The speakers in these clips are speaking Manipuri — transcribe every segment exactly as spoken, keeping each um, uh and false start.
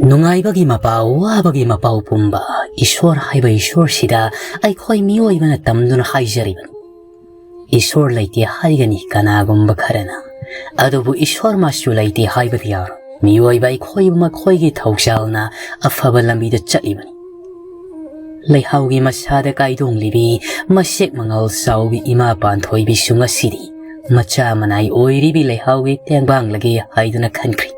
ꯅꯨꯡꯉꯥꯏꯕꯒꯤ ꯃꯄꯥꯎ, ꯋꯥꯕꯒꯤ ꯃꯄꯥꯎ ꯄꯨꯝꯕ ꯏꯁꯣꯔ ꯍꯥꯏꯕ ꯏꯁꯣꯔꯁꯤꯗ ꯑꯩꯈꯣꯏ ꯃꯤꯑꯣꯏꯕꯅ ꯇꯝꯗꯨꯅ ꯍꯥꯏꯖꯔꯤꯕꯅꯤ꯫ ꯏꯁꯣꯔ ꯂꯩꯇꯦ ꯍꯥꯏꯒꯅꯤ ꯀꯅꯥꯒꯨꯝꯕ ꯈꯔꯅ, ꯑꯗꯨꯕꯨ ꯏꯁꯣꯔ ꯃꯥꯁꯨ ꯂꯩꯇꯦ ꯍꯥꯏꯕꯗꯤ ꯌꯥꯔꯣꯏ꯫ ꯃꯤꯑꯣꯏꯕ ꯑꯩꯈꯣꯏꯕꯨ ꯃꯈꯣꯏꯒꯤ ꯊꯧꯖꯥꯜꯅ ꯑꯐꯕ ꯂꯝꯕꯤꯗ ꯆꯠꯂꯤꯕꯅꯤ꯫ ꯂꯩꯍꯥꯎꯒꯤ ꯃꯁꯥꯗ ꯀꯥꯏꯗꯣꯡꯂꯤꯕꯤ ꯃꯁꯦꯛ ꯃꯉꯥꯜ ꯆꯥꯎꯕꯤ ꯏꯃꯥ ꯄꯥꯟꯊꯣꯏꯕꯤꯁꯨ ꯉꯁꯤꯗꯤ ꯃꯆꯥ ꯃꯅꯥꯏ ꯑꯣꯏꯔꯤꯕꯤ ꯂꯩꯍꯥꯎꯒꯤ ꯇꯦꯡꯕꯥꯡꯂꯒꯦ ꯍꯥꯏꯗꯨꯅ ꯈꯟꯈ꯭ꯔꯤ꯫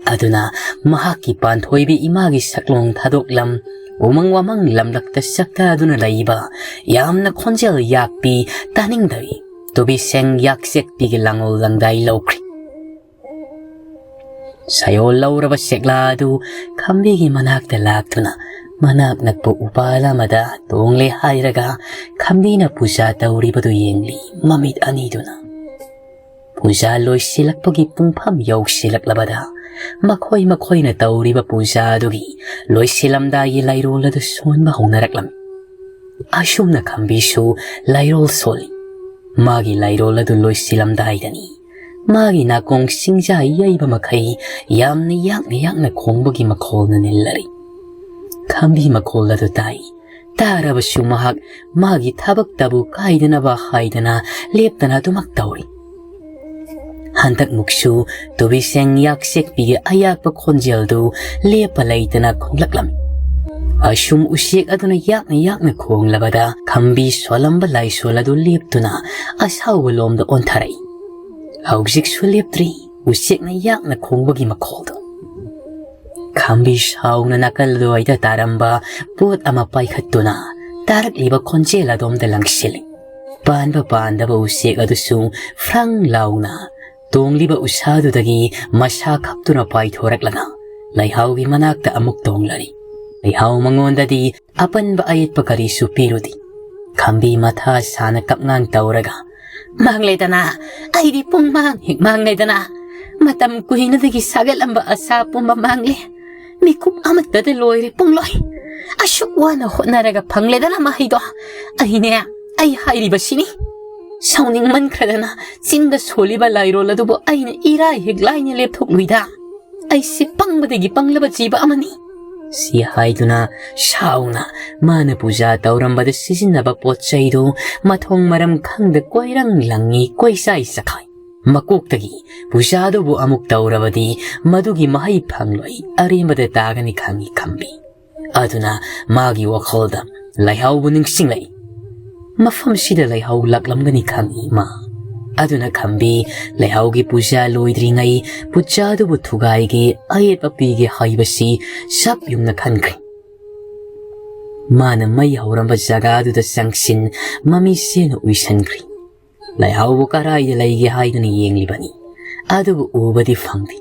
ꯑꯗꯨꯅ ꯃꯍꯥꯛꯀꯤ ꯄꯥꯟꯊꯣꯏꯕꯤ ꯏꯃꯥꯒꯤ ꯁꯛꯂꯣꯡ ꯊꯥꯗꯣꯛꯂꯝ ꯎꯃꯪ ꯋꯥꯃꯪ ꯂꯝꯂꯛꯇ ꯆꯥꯛꯇꯥꯗꯨꯅ ꯂꯩꯕ ꯌꯥꯝꯅ ꯈꯣꯟꯖꯦꯜ ꯌꯥꯛꯄꯤ, ꯇꯥꯅꯤꯡꯗꯕꯤ ꯇꯨꯕꯤꯁꯦꯡ ꯌꯥꯛꯆꯦꯛꯄꯤꯒꯤ ꯂꯥꯡꯑꯣꯜ ꯂꯪꯗꯥꯏ ꯂꯧꯈ꯭ꯔꯤ꯫ ꯁꯌꯣꯜ ꯂꯧꯔꯕ ꯁꯦꯛꯂꯥ ꯑꯗꯨ ꯈꯝꯕꯤꯒꯤ ꯃꯅꯥꯛꯇ ꯂꯥꯛꯇꯨꯅ ꯃꯅꯥꯛ ꯅꯛꯄ ꯎꯄꯥꯜ ꯑꯃꯗ ꯇꯣꯡꯂꯦ ꯍꯥꯏꯔꯒ ꯈꯝꯕꯤꯅ ꯄꯨꯖꯥ ꯇꯧꯔꯤꯕꯗꯨ ꯌꯦꯡꯂꯤ ꯃꯃꯤꯠ ꯑꯅꯤꯗꯨꯅ꯫ ꯄꯨꯖꯥ ꯂꯣꯏꯁꯤꯜꯂꯛꯄꯒꯤ ꯄꯨꯡꯐꯝ ꯌꯧꯁꯤꯜꯂꯛꯂꯕꯗ ꯃꯈꯣꯏ ꯃꯈꯣꯏꯅ ꯇꯧꯔꯤꯕ ꯄꯨꯖꯥ ꯑꯗꯨꯒꯤ ꯂꯣꯏꯁꯤꯜꯂꯝꯗꯥꯏꯒꯤ ꯂꯥꯏꯔꯣꯜ ꯑꯗꯨ ꯁꯣꯟꯕ ꯍꯧꯅꯔꯛꯂꯝꯃꯤ꯫ ꯑꯁꯨꯝꯅ ꯈꯝꯕꯤꯁꯨ ꯂꯥꯏꯔꯣꯜ ꯁꯣꯜꯂꯤ꯫ ꯃꯥꯒꯤ ꯂꯥꯏꯔꯣꯜ ꯑꯗꯨ ꯂꯣꯏꯁꯤꯜꯂꯝꯗꯥꯏꯗꯅꯤ ꯃꯥꯒꯤ ꯅꯥꯀꯣꯡ ꯁꯤꯡꯖꯥ ꯌꯩꯕ ꯃꯈꯩ ꯌꯥꯝꯅ ꯌꯥꯛꯅ ꯌꯥꯛꯅ ꯈꯣꯡꯕꯒꯤ ꯃꯈꯣꯜꯅ ꯅꯤꯜꯂꯔꯤ꯫ ꯈꯝꯕꯤ ꯃꯈꯣꯜ ꯑꯗꯨ ꯇꯥꯏ꯫ ꯇꯥꯔꯕꯁꯨ ꯃꯍꯥꯛ ꯃꯥꯒꯤ ꯊꯕꯛꯇꯕꯨ ꯀꯥꯏꯗꯅꯕ ꯍꯥꯏꯗꯅ ꯂꯦꯞꯇꯅ ꯑꯗꯨꯃꯛ ꯇꯧꯔꯤ꯫ ꯍꯟꯗꯛꯃꯨꯛꯁꯨ ꯇꯨꯕꯤꯁꯦꯡ ꯌꯥꯛꯁꯦꯛꯄꯤꯒꯤ ꯑꯌꯥꯛꯄ ꯈꯣꯟꯖꯦꯜꯗꯨ ꯂꯦꯞꯄ ꯂꯩꯇꯅ ꯈꯣꯡꯂꯛꯂꯝꯃꯤ꯫ ꯑꯁꯨꯝ ꯎꯆꯦꯛ ꯑꯗꯨꯅ ꯌꯥꯛꯅ ꯌꯥꯛꯅ ꯈꯣꯡꯂꯕꯗ ꯈꯝꯕꯤ ꯁꯣꯜꯂꯝꯕ ꯂꯥꯏꯁꯣꯜ ꯑꯗꯨ ꯂꯦꯞꯇꯨꯅ ꯑꯁꯥꯎꯕ ꯂꯣꯝꯗ ꯑꯣꯟꯊꯔꯛꯏ꯫ ꯍꯧꯖꯤꯛꯁꯨ ꯂꯦꯞꯇ꯭ꯔꯤ ꯎꯆꯦꯛꯅ ꯌꯥꯛꯅ ꯈꯣꯡꯕꯒꯤ ꯃꯈꯣꯜꯗꯨ꯫ ꯈꯝꯕꯤ ꯁꯥꯎꯅ ꯅꯥꯀꯜ ꯑꯗꯨꯋꯥꯏꯗ ꯇꯥꯔꯝꯕ ꯄꯣꯠ ꯑꯃ ꯄꯥꯏꯈꯠꯇꯨꯅ ꯇꯥꯔꯛꯂꯤꯕ ꯈꯣꯟꯖꯦꯜ ꯑꯗꯣꯝꯗ ꯂꯪꯁꯤꯜꯂꯤ꯫ ꯄꯥꯟꯕ ꯄꯥꯟꯗꯕ ꯎꯆꯦꯛ ꯑꯗꯨꯁꯨ ꯐ꯭ꯔꯪ ꯂꯥꯎꯅ ꯇꯣꯡꯂꯤꯕ ꯎꯁꯥꯗꯨꯗꯒꯤ ꯃꯁꯥ ꯈꯞꯇꯨꯅ ꯄꯥꯏꯊꯣꯔꯛꯂꯒ ꯂꯩꯍꯥꯎꯒꯤ ꯃꯅꯥꯛꯇ ꯑꯃꯨꯛ ꯇꯣꯡꯂꯔꯤ꯫ ꯂꯩꯍꯥꯎ ꯃꯉꯣꯟꯗꯗꯤ ꯑꯄꯟꯕ ꯑꯌꯦꯠꯄ ꯀꯔꯤꯁꯨ ꯄꯤꯔꯨꯗꯦ꯫ ꯈꯝꯕꯤ ꯃꯊꯥ ꯁꯥꯅ ꯀꯞꯉꯥꯡ ꯇꯧꯔꯒ, "ꯃꯥꯡꯂꯦꯗꯅ, ꯑꯩꯗꯤ ꯄꯨꯡ ꯃꯥꯡ ꯍꯦꯛ ꯃꯥꯡꯂꯦꯗꯅ꯫ ꯃꯇꯝ ꯀꯨꯏꯅꯗꯒꯤ ꯁꯥꯒꯠꯂꯝꯕ ꯑꯁꯥ ꯄꯨꯝꯕ ꯃꯥꯡꯂꯦ꯫ ꯃꯤꯀꯨꯞ ꯑꯃꯠꯇꯗ ꯂꯣꯏꯔꯦ ꯄꯨꯡꯂꯣꯏ꯫ ꯑꯁꯨꯛ ꯋꯥꯅ ꯍꯣꯠꯅꯔꯒ ꯐꯪꯂꯦꯗꯅ ꯃꯍꯩꯗꯣ꯫ ꯑꯩꯅꯦ, ꯑꯩ ꯍꯥꯏꯔꯤꯕꯁꯤꯅꯤ꯫ ꯁꯥꯎꯅꯤꯡꯃꯟꯈ꯭ꯔꯗꯅ ꯆꯤꯟꯗ ꯁꯣꯜꯂꯤꯕ ꯂꯥꯏꯔꯣꯜ ꯑꯗꯨꯕꯨ ꯑꯩꯅ ꯏꯔꯥꯏ ꯍꯦꯛ ꯂꯥꯏꯅ ꯂꯦꯞꯊꯣꯛꯂꯨꯏꯗ"꯫ "ꯑꯩꯁꯦ ꯄꯪꯕꯗꯒꯤ ꯄꯪꯂꯕ ꯖꯤꯕ ꯑꯃꯅꯤ" ꯁꯤ ꯍꯥꯏꯗꯨꯅ ꯁꯥꯎꯅ ꯃꯥꯅ ꯄꯨꯖꯥ ꯇꯧꯔꯝꯕꯗ ꯁꯤꯖꯤꯟꯅꯕ ꯄꯣꯠ ꯆꯩꯗꯨ ꯃꯊꯣꯡ ꯃꯔꯝ ꯈꯪꯗ ꯀꯣꯏꯔꯪ ꯂꯪꯉꯤ, ꯀꯣꯏꯆꯥꯏ ꯆꯈꯥꯏ꯫ ꯃꯀꯣꯛꯇꯒꯤ ꯄꯨꯖꯥꯗꯨꯕꯨ ꯑꯃꯨꯛ ꯇꯧꯔꯕꯗꯤ ꯃꯗꯨꯒꯤ ꯃꯍꯩ ꯐꯪꯂꯣꯏ, ꯑꯔꯦꯝꯕꯗ ꯇꯥꯒꯅꯤ ꯈꯪꯏ ꯈꯝꯕꯤ꯫ ꯑꯗꯨꯅ ꯃꯥꯒꯤ ꯋꯥꯈꯜꯗ ꯂꯩꯍꯥꯎꯕꯨ ꯅꯤꯡꯁꯤꯡꯂꯛꯏ꯫ ꯃꯐꯝꯁꯤꯗ ꯂꯩꯍꯥꯎ ꯂꯥꯛꯂꯝꯒꯅꯤ ꯈꯪꯏ ꯃꯥ꯫ ꯑꯗꯨꯅ ꯈꯝꯕꯤ ꯂꯩꯍꯥꯎꯒꯤ ꯄꯨꯖꯥ ꯂꯣꯏꯗ꯭ꯔꯤꯉꯩ ꯄꯨꯖꯥꯗꯨꯕꯨ ꯊꯨꯒꯥꯏꯒꯦ, ꯑꯌꯦꯠꯄ ꯄꯤꯒꯦ ꯍꯥꯏꯕꯁꯤ ꯆꯞ ꯌꯨꯡꯅ ꯈꯟꯈ꯭ꯔꯦ꯫ ꯃꯥꯅ ꯃꯩ ꯍꯧꯔꯝꯕ ꯖꯒꯥꯗꯨꯗ ꯆꯪꯁꯤꯟ ꯃꯃꯤꯠꯁꯦꯅ ꯎꯏꯁꯟꯈ꯭ꯔꯦ꯫ ꯂꯩꯍꯥꯎꯕꯨ ꯀꯔꯥꯏꯗ ꯂꯩꯒꯦ ꯍꯥꯏꯗꯨꯅ ꯌꯦꯡꯂꯤꯕꯅꯤ, ꯑꯗꯨꯕꯨ ꯎꯕꯗꯤ ꯐꯪꯗꯦ꯫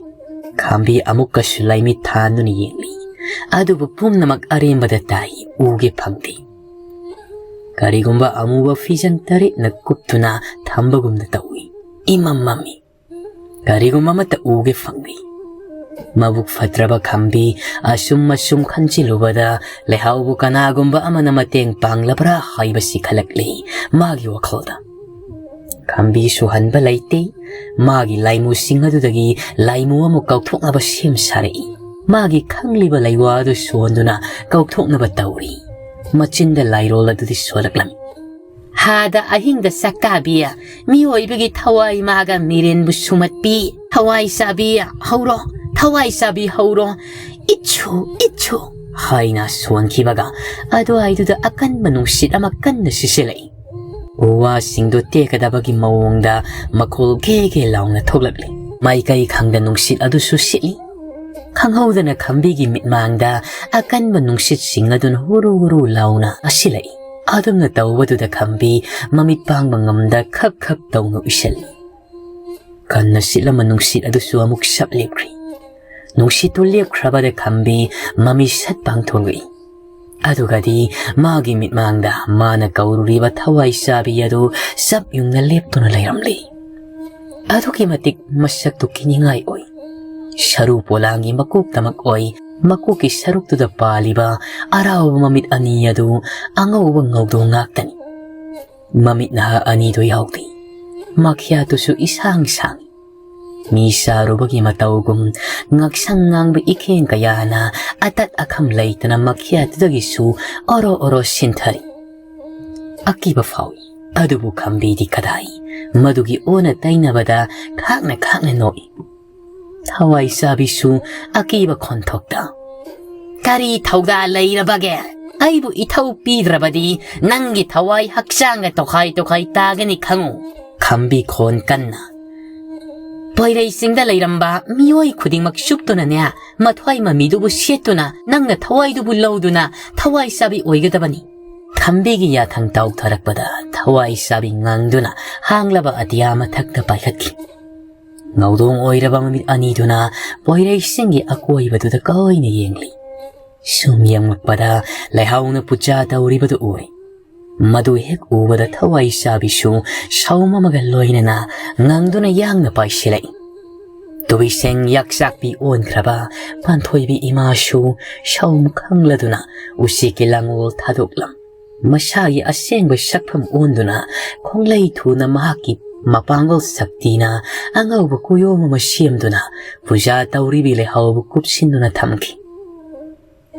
ꯈꯥꯝꯕꯤ ꯑꯃꯨꯛꯀꯁꯨ ꯂꯩꯃꯤꯠ ꯊꯥꯟꯗꯨꯅ ꯌꯦꯡꯂꯤ, ꯑꯗꯨꯕꯨ ꯄꯨꯝꯅꯃꯛ ꯑꯔꯦꯝꯕꯗ ꯇꯥꯏ, ꯎꯒꯦ ꯐꯪꯗꯦ꯫ ꯀꯔꯤꯒꯨꯝꯕ ꯑꯃꯨꯕ ꯐꯤꯖꯪ ꯇꯔꯦꯠꯅ ꯀꯨꯞꯇꯨꯅ ꯊꯝꯕꯒꯨꯝꯅ ꯇꯧꯏ꯫ ꯏꯃꯝ ꯃꯝꯃꯤ꯫ ꯀꯔꯤꯒꯨꯝꯕ ꯑꯃꯠꯇ ꯎꯒꯦ ꯐꯪꯗꯦ꯫ ꯃꯕꯨꯛ ꯐꯠꯇ꯭ꯔꯕ ꯈꯝꯕꯤ ꯑꯁꯨꯝ ꯑꯁꯨꯝ ꯈꯟꯖꯤꯜꯂꯨꯕꯗ ꯂꯩꯍꯥꯎꯕꯨ ꯀꯅꯥꯒꯨꯝꯕ ꯑꯃꯅ ꯃꯇꯦꯡ ꯄꯥꯡꯂꯕ꯭ꯔꯥ ꯍꯥꯏꯕꯁꯤ ꯈꯜꯂꯛꯂꯤ ꯃꯥꯒꯤ ꯋꯥꯈꯜꯗ꯫ ꯈꯝꯕꯤ ꯁꯨꯍꯟꯕ ꯂꯩꯇꯦ꯫ ꯃꯥꯒꯤ ꯂꯥꯏꯃꯨꯁꯤꯡ ꯑꯗꯨꯗꯒꯤ ꯂꯥꯏꯃꯨ ꯑꯃ ꯀꯧꯊꯣꯛꯅꯕ ꯁꯦꯝ ꯁꯥꯔꯛꯏ꯫ ꯃꯥꯒꯤ ꯈꯪꯂꯤꯕ ꯂꯩꯋꯥ ꯑꯗꯨ ꯁꯣꯟꯗꯨꯅ ꯀꯧꯊꯣꯛꯅꯕ ꯇꯧꯔꯤ꯫ ꯃꯆꯤꯟꯗ ꯂꯥꯏꯔꯣꯜ ꯑꯗꯨꯗꯤ ꯁꯣꯜꯂꯛꯂꯝꯃꯤ꯫ "ꯍꯥꯗ ꯑꯍꯤꯡꯗ ꯆꯥꯛꯇꯥꯕꯤ, ꯃꯤꯑꯣꯏꯕꯒꯤ ꯊꯋꯥꯏ ꯃꯥꯒ ꯃꯤꯔꯦꯟꯕꯨ ꯁꯨꯝꯍꯠꯄꯤ, ꯊꯋꯥꯏ ꯆꯥꯕꯤ, ꯍꯧꯔꯣ, ꯊꯋꯥꯏ ꯆꯥꯕꯤ, ꯍꯧꯔꯣ, ꯏꯠꯁꯨ, ꯏꯠꯁꯨ" ꯍꯥꯏꯅ ꯁꯣꯟꯈꯤꯕꯒ ꯑꯗꯨꯋꯥꯏꯗꯨꯗ ꯑꯀꯟꯕ ꯅꯨꯡꯁꯤꯠ ꯑꯃ ꯀꯟꯅ ꯁꯤꯠꯆꯤꯜꯂꯛꯏ꯫ ꯎ ꯋꯥꯁꯤꯡꯗꯨ ꯇꯦꯛꯀꯗꯕꯒꯤ ꯃꯑꯣꯡꯗ ꯃꯈꯣꯜ ꯒꯦ ꯒꯦ ꯂꯥꯎꯅ ꯊꯣꯛꯂꯛꯂꯤ꯫ ꯃꯥꯏꯀꯩ ꯈꯪꯗ ꯅꯨꯡꯁꯤꯠ ꯑꯗꯨꯁꯨ ꯁꯤꯠꯂꯤ꯫ ꯈꯪꯍꯧꯗꯅ ꯈꯝꯕꯤꯒꯤ ꯃꯤꯠꯃꯥꯡꯗ ꯑꯀꯟꯕ ꯅꯨꯡꯁꯤꯠꯁꯤꯡ ꯑꯗꯨꯅ ꯍꯨꯔꯨ ꯍꯨꯔꯨ ꯂꯥꯎꯅ ꯑꯁꯤꯜꯂꯛꯏ꯫ ꯑꯗꯨꯝꯅ ꯇꯧꯕꯗꯨꯗ ꯈꯝꯕꯤ ꯃꯃꯤꯠ ꯄꯥꯡꯕ ꯉꯝꯗ ꯈꯞ ꯈꯞ ꯇꯧꯅ ꯎꯏꯁꯜꯂꯤ꯫ ꯀꯟꯅ ꯁꯤꯠꯂꯝꯕ ꯅꯨꯡꯁꯤꯠ ꯑꯗꯨꯁꯨ ꯑꯃꯨꯛ ꯁꯞ ꯂꯦꯞꯈ꯭ꯔꯤ꯫ ꯅꯨꯡꯁꯤꯠꯇꯨ ꯂꯦꯞꯈ꯭ꯔꯕꯗ ꯈꯝꯕꯤ ꯃꯃꯤ ꯁꯠ ꯄꯥꯡꯊꯣꯛꯂꯛꯏ꯫ ꯑꯗꯨꯒꯗꯤ ꯃꯥꯒꯤ ꯃꯤꯠꯃꯥꯡꯗ ꯃꯥꯅ ꯀꯧꯔꯨꯔꯤꯕ ꯊꯋꯥꯏ ꯆꯥꯕꯤ ꯑꯗꯨ ꯆꯞ ꯌꯨꯡꯅ ꯂꯦꯞꯇꯨꯅ ꯂꯩꯔꯝꯂꯤ꯫ ꯑꯗꯨꯛꯀꯤ ꯃꯇꯤꯛ ꯃꯁꯛꯇꯨ ꯀꯤꯅꯤꯡꯉꯥꯏ ꯑꯣꯏ꯫ ꯁꯔꯨ ꯄꯣꯂꯥꯡꯒꯤ ꯃꯀꯣꯛꯇꯃꯛ ꯑꯣꯏ꯫ ꯃꯀꯣꯛꯀꯤ ꯁꯔꯨꯛꯇꯨꯗ ꯄꯥꯜꯂꯤꯕ ꯑꯔꯥꯎꯕ ꯃꯃꯤꯠ ꯑꯅꯤ ꯑꯗꯨ ꯑꯉꯧꯕ ꯉꯧꯗꯣꯡ ꯉꯥꯛꯇꯅꯤ꯫ ꯃꯃꯤꯠ ꯅꯍꯥ ꯑꯅꯤꯗꯨ ꯌꯥꯎꯗꯦ꯫ ꯃꯈ꯭ꯌꯥꯠꯇꯨꯁꯨ ꯏꯁꯥꯡ ꯁꯥꯡꯏ꯫ ꯃꯤ ꯁꯥꯔꯨꯕꯒꯤ ꯃꯇꯧꯒꯨꯝ ꯉꯛꯁꯪ ꯉꯥꯡꯕ ꯏꯈꯦꯡ ꯀꯌꯥꯅ ꯑꯇꯠ ꯑꯈꯝ ꯂꯩꯇꯅ ꯃꯈ꯭ꯌꯥꯠꯇꯨꯗꯒꯤꯁꯨ ꯑꯣꯔꯣ ꯑꯣꯔꯣ ꯁꯤꯟꯊꯔꯤ꯫ ꯑꯀꯤꯕ ꯐꯥꯎꯏ꯫ ꯑꯗꯨꯕꯨ ꯈꯝꯕꯤꯗꯤ ꯀꯗꯥꯏ? ꯃꯗꯨꯒꯤ ꯑꯣꯟꯅ ꯇꯩꯅꯕꯗ ꯈꯥꯛꯅ ꯈꯥꯛꯅ ꯅꯣꯛꯏ꯫ ꯊꯋꯥꯏ ꯆꯥꯕꯤꯁꯨ ꯑꯀꯤꯕ ꯈꯣꯟꯊꯣꯛꯇ, "ꯀꯔꯤ ꯊꯧꯗꯥ ꯂꯩꯔꯕꯒꯦ? ꯑꯩꯕꯨ ꯏꯊꯧ ꯄꯤꯗ꯭ꯔꯕꯗꯤ ꯅꯪꯒꯤ ꯊꯋꯥꯏ ꯍꯛꯆꯥꯡꯒ ꯇꯣꯈꯥꯏ ꯇꯣꯈꯥꯏ ꯇꯥꯒꯅꯤ ꯈꯪꯉꯨ"꯫ ꯈꯝꯕꯤ ꯈꯣꯟ ꯀꯟꯅ, "ꯄꯣꯏꯔꯩ ꯆꯤꯡꯗ ꯂꯩꯔꯝꯕ ꯃꯤꯑꯣꯏ ꯈꯨꯗꯤꯡꯃꯛ ꯆꯨꯞꯇꯨꯅꯅꯦ, ꯃꯊ꯭ꯋꯥꯏ ꯃꯃꯤꯗꯨꯕꯨ ꯁꯦꯠꯇꯨꯅ ꯅꯪꯅ ꯊꯋꯥꯏꯗꯨꯕꯨ ꯂꯧꯗꯨꯅ ꯊꯋꯥꯏ ꯆꯥꯕꯤ ꯑꯣꯏꯒꯗꯕꯅꯤ"꯫ ꯈꯝꯕꯤꯒꯤ ꯌꯥꯊꯪ ꯇꯥꯎꯊꯔꯛꯄꯗ ꯊꯋꯥꯏ ꯆꯥꯕꯤ ꯉꯪꯗꯨꯅ ꯍꯥꯡꯂꯕ ꯑꯇꯤꯌꯥ ꯃꯊꯛꯇ ꯄꯥꯏꯈꯠꯈꯤ꯫ ꯉꯧꯗꯣꯡ ꯑꯣꯏꯔꯕ ꯃꯃꯤꯠ ꯑꯅꯤꯗꯨꯅ ꯄꯣꯏꯔꯩꯁꯤꯡꯒꯤ ꯑꯀꯣꯏꯕꯗꯨꯗ ꯀꯣꯏꯅ ꯌꯦꯡꯂꯤ꯫ ꯁꯨꯝ ꯌꯦꯡꯂꯛꯄꯗ ꯂꯩꯍꯥꯎꯅ ꯄꯨꯖꯥ ꯇꯧꯔꯤꯕꯗꯨ ꯎꯔꯦ꯫ ꯃꯗꯨ ꯍꯦꯛ ꯎꯕꯗ ꯊꯋꯥꯏ ꯆꯥꯕꯤꯁꯨ ꯁꯥꯎꯝ ꯑꯃꯒ ꯂꯣꯏꯅꯅ ꯉꯪꯗꯨꯅ ꯌꯥꯡꯅ ꯄꯥꯏꯁꯤꯜꯂꯛꯏ꯫ ꯇꯨꯕꯤꯁꯦꯡ ꯌꯥꯛꯆꯥꯛꯄꯤ ꯑꯣꯟꯈ꯭ꯔꯕ ꯄꯥꯟꯊꯣꯏꯕꯤ ꯏꯃꯥꯁꯨ ꯁꯥꯎꯝ ꯈꯪꯂꯗꯨꯅ ꯎꯆꯦꯛꯀꯤ ꯂꯥꯡꯑꯣꯜ ꯊꯥꯗꯣꯛꯂꯝ ꯃꯁꯥꯒꯤ ꯑꯁꯦꯡꯕ ꯁꯛꯐꯝ ꯑꯣꯟꯗꯨꯅ ꯈꯣꯡꯂꯩ ꯊꯨꯅ ꯃꯍꯥꯛꯀꯤ ꯃꯄꯥꯡꯒꯜ ꯁꯛꯇꯤꯅ ꯑꯉꯧꯕ ꯀꯨꯌꯣꯝ ꯑꯃ ꯁꯦꯝꯗꯨꯅ ꯄꯨꯖꯥ ꯇꯧꯔꯤꯕꯤ ꯂꯩꯍꯥꯎꯕꯨ ꯀꯨꯞꯁꯤꯟꯗꯨꯅ ꯊꯝꯈꯤ꯫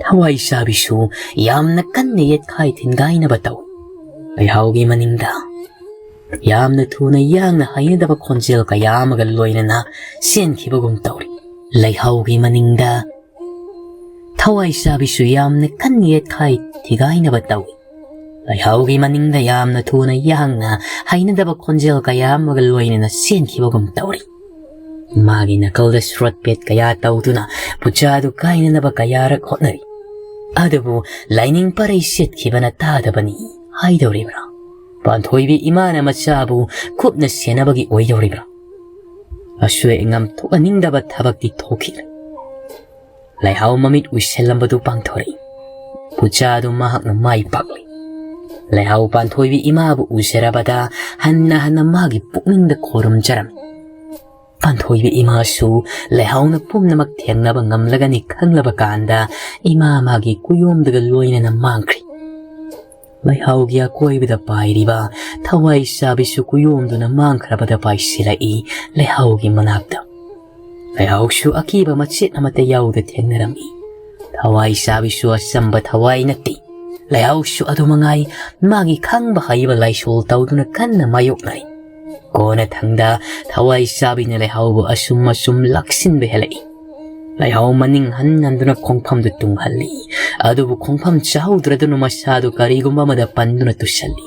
ꯊꯋꯥꯏ ꯆꯥꯕꯤꯁꯨ ꯌꯥꯝꯅ ꯀꯟꯅ ꯌꯦꯠꯈꯥꯏ ꯊꯤꯟꯒꯥꯏꯅꯕ ꯇꯧꯏ꯫ ꯂꯩꯍꯥꯎꯒꯤ ꯃꯅꯤꯡꯗ ꯌꯥꯝꯅ ꯊꯨꯅ ꯌꯥꯡꯅ ꯍꯩꯅꯗꯕ ꯈꯣꯟꯖꯦꯜ ꯀꯌꯥ ꯑꯃꯒ ꯂꯣꯏꯅꯅ ꯆꯦꯟꯈꯤꯕꯒꯨꯝ ꯇꯧꯔꯤ꯫ ꯂꯩꯍꯥꯎꯒꯤ ꯃꯅꯤꯡꯗ ꯊꯋꯥꯏ ꯆꯥꯕꯤꯁꯨ ꯌꯥꯝꯅ ꯀꯟꯅ ꯌꯦꯠꯈꯥꯏ ꯊꯤꯒꯥꯏꯅꯕ ꯇꯧꯏ꯫ ꯂꯩꯍꯥꯎꯒꯤ ꯃꯅꯤꯡꯗ ꯌꯥꯝꯅ ꯊꯨꯅ ꯌꯥꯡꯅ ꯍꯩꯅꯗꯕ ꯈꯣꯟꯖꯦꯜ ꯀꯌꯥ ꯑꯃꯒ ꯂꯣꯏꯅꯅ ꯆꯦꯟꯈꯤꯕꯒꯨꯝ ꯇꯧꯔꯤ꯫ ꯃꯥꯒꯤ ꯅꯥꯀꯜꯗ ꯁ꯭ꯔꯣꯠ ꯄꯦꯠ ꯀꯌꯥ ꯇꯧꯗꯨꯅ ꯄꯨꯆꯥꯗꯨ ꯀꯥꯏꯅꯅꯕ ꯀꯌꯥꯔꯛ ꯍꯣꯠꯅꯔꯤ꯫ ꯑꯗꯨꯕꯨ ꯂꯥꯏꯅꯤꯡ ꯄꯔꯩ ꯁꯦꯠꯈꯤꯕꯅ ꯇꯥꯗꯕꯅꯤ ꯍꯥꯏꯗꯧꯔꯤꯕ꯭ꯔꯥ? ꯄꯥꯟꯊꯣꯏꯕꯤ ꯏꯃꯥꯅ ꯃꯆꯥꯕꯨ ꯀꯨꯞꯅ ꯁꯦꯟꯅꯕꯒꯤ ꯑꯣꯏꯗꯧꯔꯤꯕ꯭ꯔꯥ? ꯑꯁꯣꯏ ꯑꯉꯥꯝ ꯊꯣꯛꯍꯟꯅꯤꯡꯗꯕ ꯊꯕꯛꯇꯤ ꯊꯣꯛꯈꯤꯔꯦ꯫ ꯂꯩꯍꯥꯎ ꯃꯃꯤꯠ ꯎꯏꯁꯤꯜꯂꯝꯕꯗꯨ ꯄꯥꯡꯊꯣꯔꯛꯏ꯫ ꯄꯨꯆꯥꯗꯨ ꯃꯍꯥꯛꯅ ꯃꯥꯏ ꯄꯥꯛꯂꯤ꯫ ꯂꯩꯍꯥꯎ ꯄꯥꯟꯊꯣꯏꯕꯤ ꯏꯃꯥꯕꯨ ꯎꯖꯔꯕꯗ ꯍꯟꯅ ꯍꯟꯅ ꯃꯥꯒꯤ ꯄꯨꯛꯅꯤꯡꯗ ꯈꯣꯏꯔꯨꯝꯖꯔꯝꯃꯤ꯫ ꯄꯥꯟꯊꯣꯏꯕꯤ ꯏꯃꯥꯁꯨ ꯂꯩꯍꯥꯎꯅ ꯄꯨꯝꯅꯃꯛ ꯊꯦꯡꯅꯕ ꯉꯝꯂꯒꯅꯤ ꯈꯪꯂꯕ ꯀꯥꯟꯗ ꯏꯃꯥ ꯃꯥꯒꯤ ꯀꯨꯌꯣꯝꯗꯒ ꯂꯣꯏꯅꯅ ꯃꯥꯡꯈ꯭ꯔꯤ꯫ ꯂꯩꯍꯥꯎꯒꯤ ꯑꯀꯣꯏꯕꯗ ꯄꯥꯏꯔꯤꯕ ꯊꯋꯥꯏ ꯆꯥꯕꯤꯁꯨ ꯀꯨꯌꯣꯝꯗꯨꯅ ꯃꯥꯡꯈ꯭ꯔꯕꯗ ꯄꯥꯏꯁꯤꯜꯂꯛꯏ ꯂꯩꯍꯥꯎꯒꯤ ꯃꯅꯥꯛꯇ꯫ ꯂꯩꯍꯥꯎꯁꯨ ꯑꯀꯤꯕ ꯃꯆꯦꯠ ꯑꯃꯠꯇ ꯌꯥꯎꯗ ꯊꯦꯡꯅꯔꯝꯃꯤ꯫ ꯊꯋꯥꯏ ꯆꯥꯕꯤꯁꯨ ꯑꯆꯝꯕ ꯊꯋꯥꯏ ꯅꯠꯇꯦ꯫ ꯂꯩꯍꯥꯎꯁꯨ ꯑꯗꯨ ꯃꯉꯥꯏ, ꯃꯥꯒꯤ ꯈꯪꯕ ꯍꯩꯕ ꯂꯥꯏꯁꯣꯜ ꯇꯧꯗꯨꯅ ꯀꯟꯅ ꯃꯥꯌꯣꯛꯅꯔꯤ꯫ ꯀꯣꯟꯅ ꯊꯪꯗ ꯊꯋꯥꯏ ꯆꯥꯕꯤꯅ ꯂꯩꯍꯥꯎꯕꯨ ꯑꯁꯨꯝ ꯑꯁꯨꯝ ꯂꯥꯛꯁꯤꯟꯕ ꯍꯦꯜꯂꯛꯏ꯫ ꯂꯩꯍꯥꯎ ꯃꯅꯤꯡ ꯍꯟ ꯍꯟꯗꯨꯅ ꯈꯣꯡꯐꯝꯗꯨ ꯇꯨꯡꯍꯜꯂꯤ꯫ ꯑꯗꯨꯕꯨ ꯈꯣꯡꯐꯝ ꯆꯥꯍꯧꯗ꯭ꯔꯗꯨꯅ ꯃꯁꯥꯗꯨ ꯀꯔꯤꯒꯨꯝꯕ ꯑꯃꯗ ꯄꯟꯗꯨꯅ ꯇꯨꯁꯜꯂꯤ꯫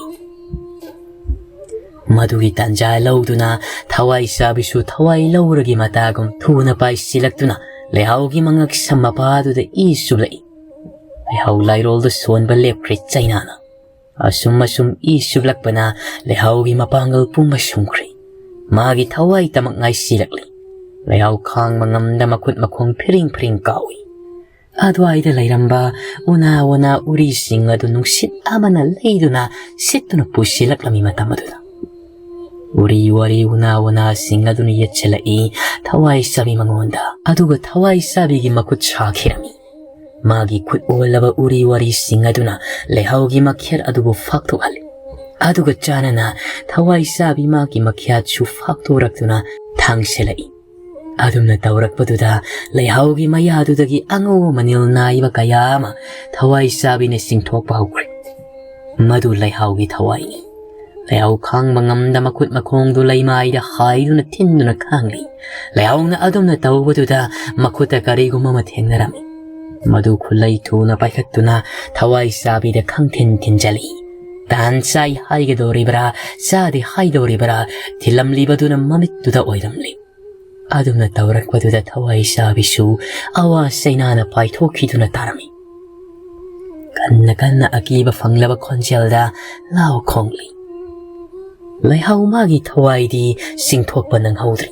ꯃꯗꯨꯒꯤ ꯇꯥꯟꯖꯥ ꯂꯧꯗꯨꯅ ꯊꯋꯥꯏ ꯆꯥꯕꯤꯁꯨ ꯊꯋꯥꯏ ꯂꯧꯔꯒꯤ ꯃꯇꯥꯒꯨꯝ ꯊꯨꯅ ꯄꯥꯏꯁꯤꯜꯂꯛꯇꯨꯅ ꯂꯩꯍꯥꯎꯒꯤ ꯃꯉꯛꯁꯝ ꯃꯄꯥꯗꯨꯗ ꯏ ꯆꯨꯞꯂꯛꯏ꯫ ꯂꯩꯍꯥꯎ ꯂꯥꯏꯔꯣꯜꯗ ꯁꯣꯟꯕ ꯂꯦꯞꯈ꯭ꯔꯦ ꯆꯩꯅꯥꯅ꯫ ꯑꯁꯨꯝ ꯑꯁꯨꯝ ꯏ ꯆꯨꯞꯂꯛꯄꯅ ꯂꯩꯍꯥꯎꯒꯤ ꯃꯄꯥꯡꯒꯜ ꯄꯨꯝꯕ ꯁꯨꯝꯈ꯭ꯔꯦ꯫ ꯃꯥꯒꯤ ꯊꯋꯥꯏ ꯇꯃꯛ ꯉꯥꯏꯁꯤꯜꯂꯛꯂꯤ꯫ ꯂꯩꯍꯥꯎ ꯈꯥꯡꯕ ꯉꯝꯗ ꯃꯈꯨꯠ ꯃꯈꯣꯡ ꯐꯤꯔꯤꯡ ꯐꯤꯔꯤꯡ ꯀꯥꯎꯏ꯫ ꯑꯗꯨꯋꯥꯏꯗ ꯂꯩꯔꯝꯕ ꯎꯅꯥ ꯋꯥꯅꯥ ꯎꯔꯤꯁꯤꯡ ꯑꯗꯨ ꯅꯨꯡꯁꯤꯠ ꯑꯃꯅ ꯂꯩꯗꯨꯅ ꯁꯤꯠꯇꯨꯅ ꯄꯨꯁꯤꯜꯂꯛꯂꯝꯃꯤ ꯃꯇꯝ ꯑꯗꯨꯗ꯫ ꯎꯔꯤ ꯋꯥꯔꯤ ꯎꯅꯥ ꯋꯥꯅꯥꯁꯤꯡ ꯑꯗꯨꯅ ꯌꯦꯠꯁꯤꯜꯂꯛꯏ ꯊꯋꯥꯏ ꯆꯥꯕꯤ ꯃꯉꯣꯟꯗ, ꯑꯗꯨꯒ ꯊꯋꯥꯏ ꯆꯥꯕꯤꯒꯤ ꯃꯈꯨꯠ ꯁꯥꯈꯤꯔꯝꯃꯤ꯫ ꯃꯥꯒꯤ ꯈꯨꯠ ꯑꯣꯜꯂꯕ ꯎꯔꯤ ꯋꯥꯔꯤꯁꯤꯡ ꯑꯗꯨꯅ ꯂꯩꯍꯥꯎꯒꯤ ꯃꯈꯦꯠ ꯑꯗꯨꯕꯨ ꯐꯥꯛꯊꯣꯛꯍꯜꯂꯤ꯫ ꯑꯗꯨꯒ ꯆꯥꯅꯅ ꯊꯋꯥꯏ ꯆꯥꯕꯤ ꯃꯥꯒꯤ ꯃꯈꯦꯠꯁꯨ ꯐꯥꯛꯇꯣꯔꯛꯇꯨꯅ ꯊꯥꯡꯁꯤꯜꯂꯛꯏ꯫ ꯑꯗꯨꯝꯅ ꯇꯧꯔꯛꯄꯗꯨꯗ ꯂꯩꯍꯥꯎꯒꯤ ꯃꯌꯥꯗꯨꯗꯒꯤ ꯑꯉꯧꯕ ꯃꯅꯤꯜ ꯅꯥꯏꯕ ꯀꯌꯥ ꯑꯃ ꯊꯋꯥꯏ ꯆꯥꯕꯤꯅ ꯆꯤꯡꯊꯣꯛꯄ ꯍꯧꯈ꯭ꯔꯦ꯫ ꯃꯗꯨ ꯂꯩꯍꯥꯎꯒꯤ ꯊꯋꯥꯏꯅꯤ꯫ ꯂꯩꯍꯥꯎ ꯈꯥꯡꯕ ꯉꯝꯗ ꯃꯈꯨꯠ ꯃꯈꯣꯡꯗꯨ ꯂꯩꯃꯥꯏꯗ ꯍꯥꯏꯗꯨꯅ ꯊꯤꯟꯗꯨꯅ ꯈꯥꯡꯂꯤ꯫ ꯂꯩꯍꯥꯎꯅ ꯑꯗꯨꯝꯅ ꯇꯧꯕꯗꯨꯗ ꯃꯈꯨꯠꯇ ꯀꯔꯤꯒꯨꯝꯕ ꯑꯃ ꯊꯦꯡꯅꯔꯝꯃꯤ꯫ ꯃꯗꯨ ꯈꯨꯠꯂꯩ ꯊꯨꯅ ꯄꯥꯏꯈꯠꯇꯨꯅ ꯊꯋꯥꯏ ꯆꯥꯕꯤꯗ ꯈꯪꯊꯤꯟ ꯊꯤꯟꯖꯜꯂꯤ꯫ ꯇꯥꯟ ꯆꯥꯏ ꯍꯥꯏꯒꯗꯧꯔꯤꯕ꯭ꯔꯥ, ꯆꯥꯗꯦ ꯍꯥꯏꯗꯧꯔꯤꯕ꯭ꯔꯥ, ꯊꯤꯜꯂꯝꯂꯤꯕꯗꯨꯅ ꯃꯃꯤꯠꯇꯨꯗ ꯑꯣꯏꯔꯝꯂꯤ꯫ ꯑꯗꯨꯝꯅ ꯇꯧꯔꯛꯄꯗꯨꯗ ꯊꯋꯥꯏ ꯆꯥꯕꯤꯁꯨ ꯑꯋꯥ ꯆꯩꯅꯥꯅ ꯄꯥꯏꯊꯣꯛꯈꯤꯗꯨꯅ ꯇꯥꯔꯝꯃꯤ꯫ ꯀꯟꯅ ꯀꯟꯅ ꯑꯀꯤꯕ ꯐꯪꯂꯕ ꯈꯣꯟꯖꯦꯜꯗ ꯂꯥꯎ ꯈꯣꯡꯂꯤ꯫ ꯂꯩꯍꯥꯎ ꯃꯥꯒꯤ ꯊꯋꯥꯏꯗꯤ ꯆꯤꯡꯊꯣꯛꯄ ꯅꯪꯍꯧꯗ꯭ꯔꯤ꯫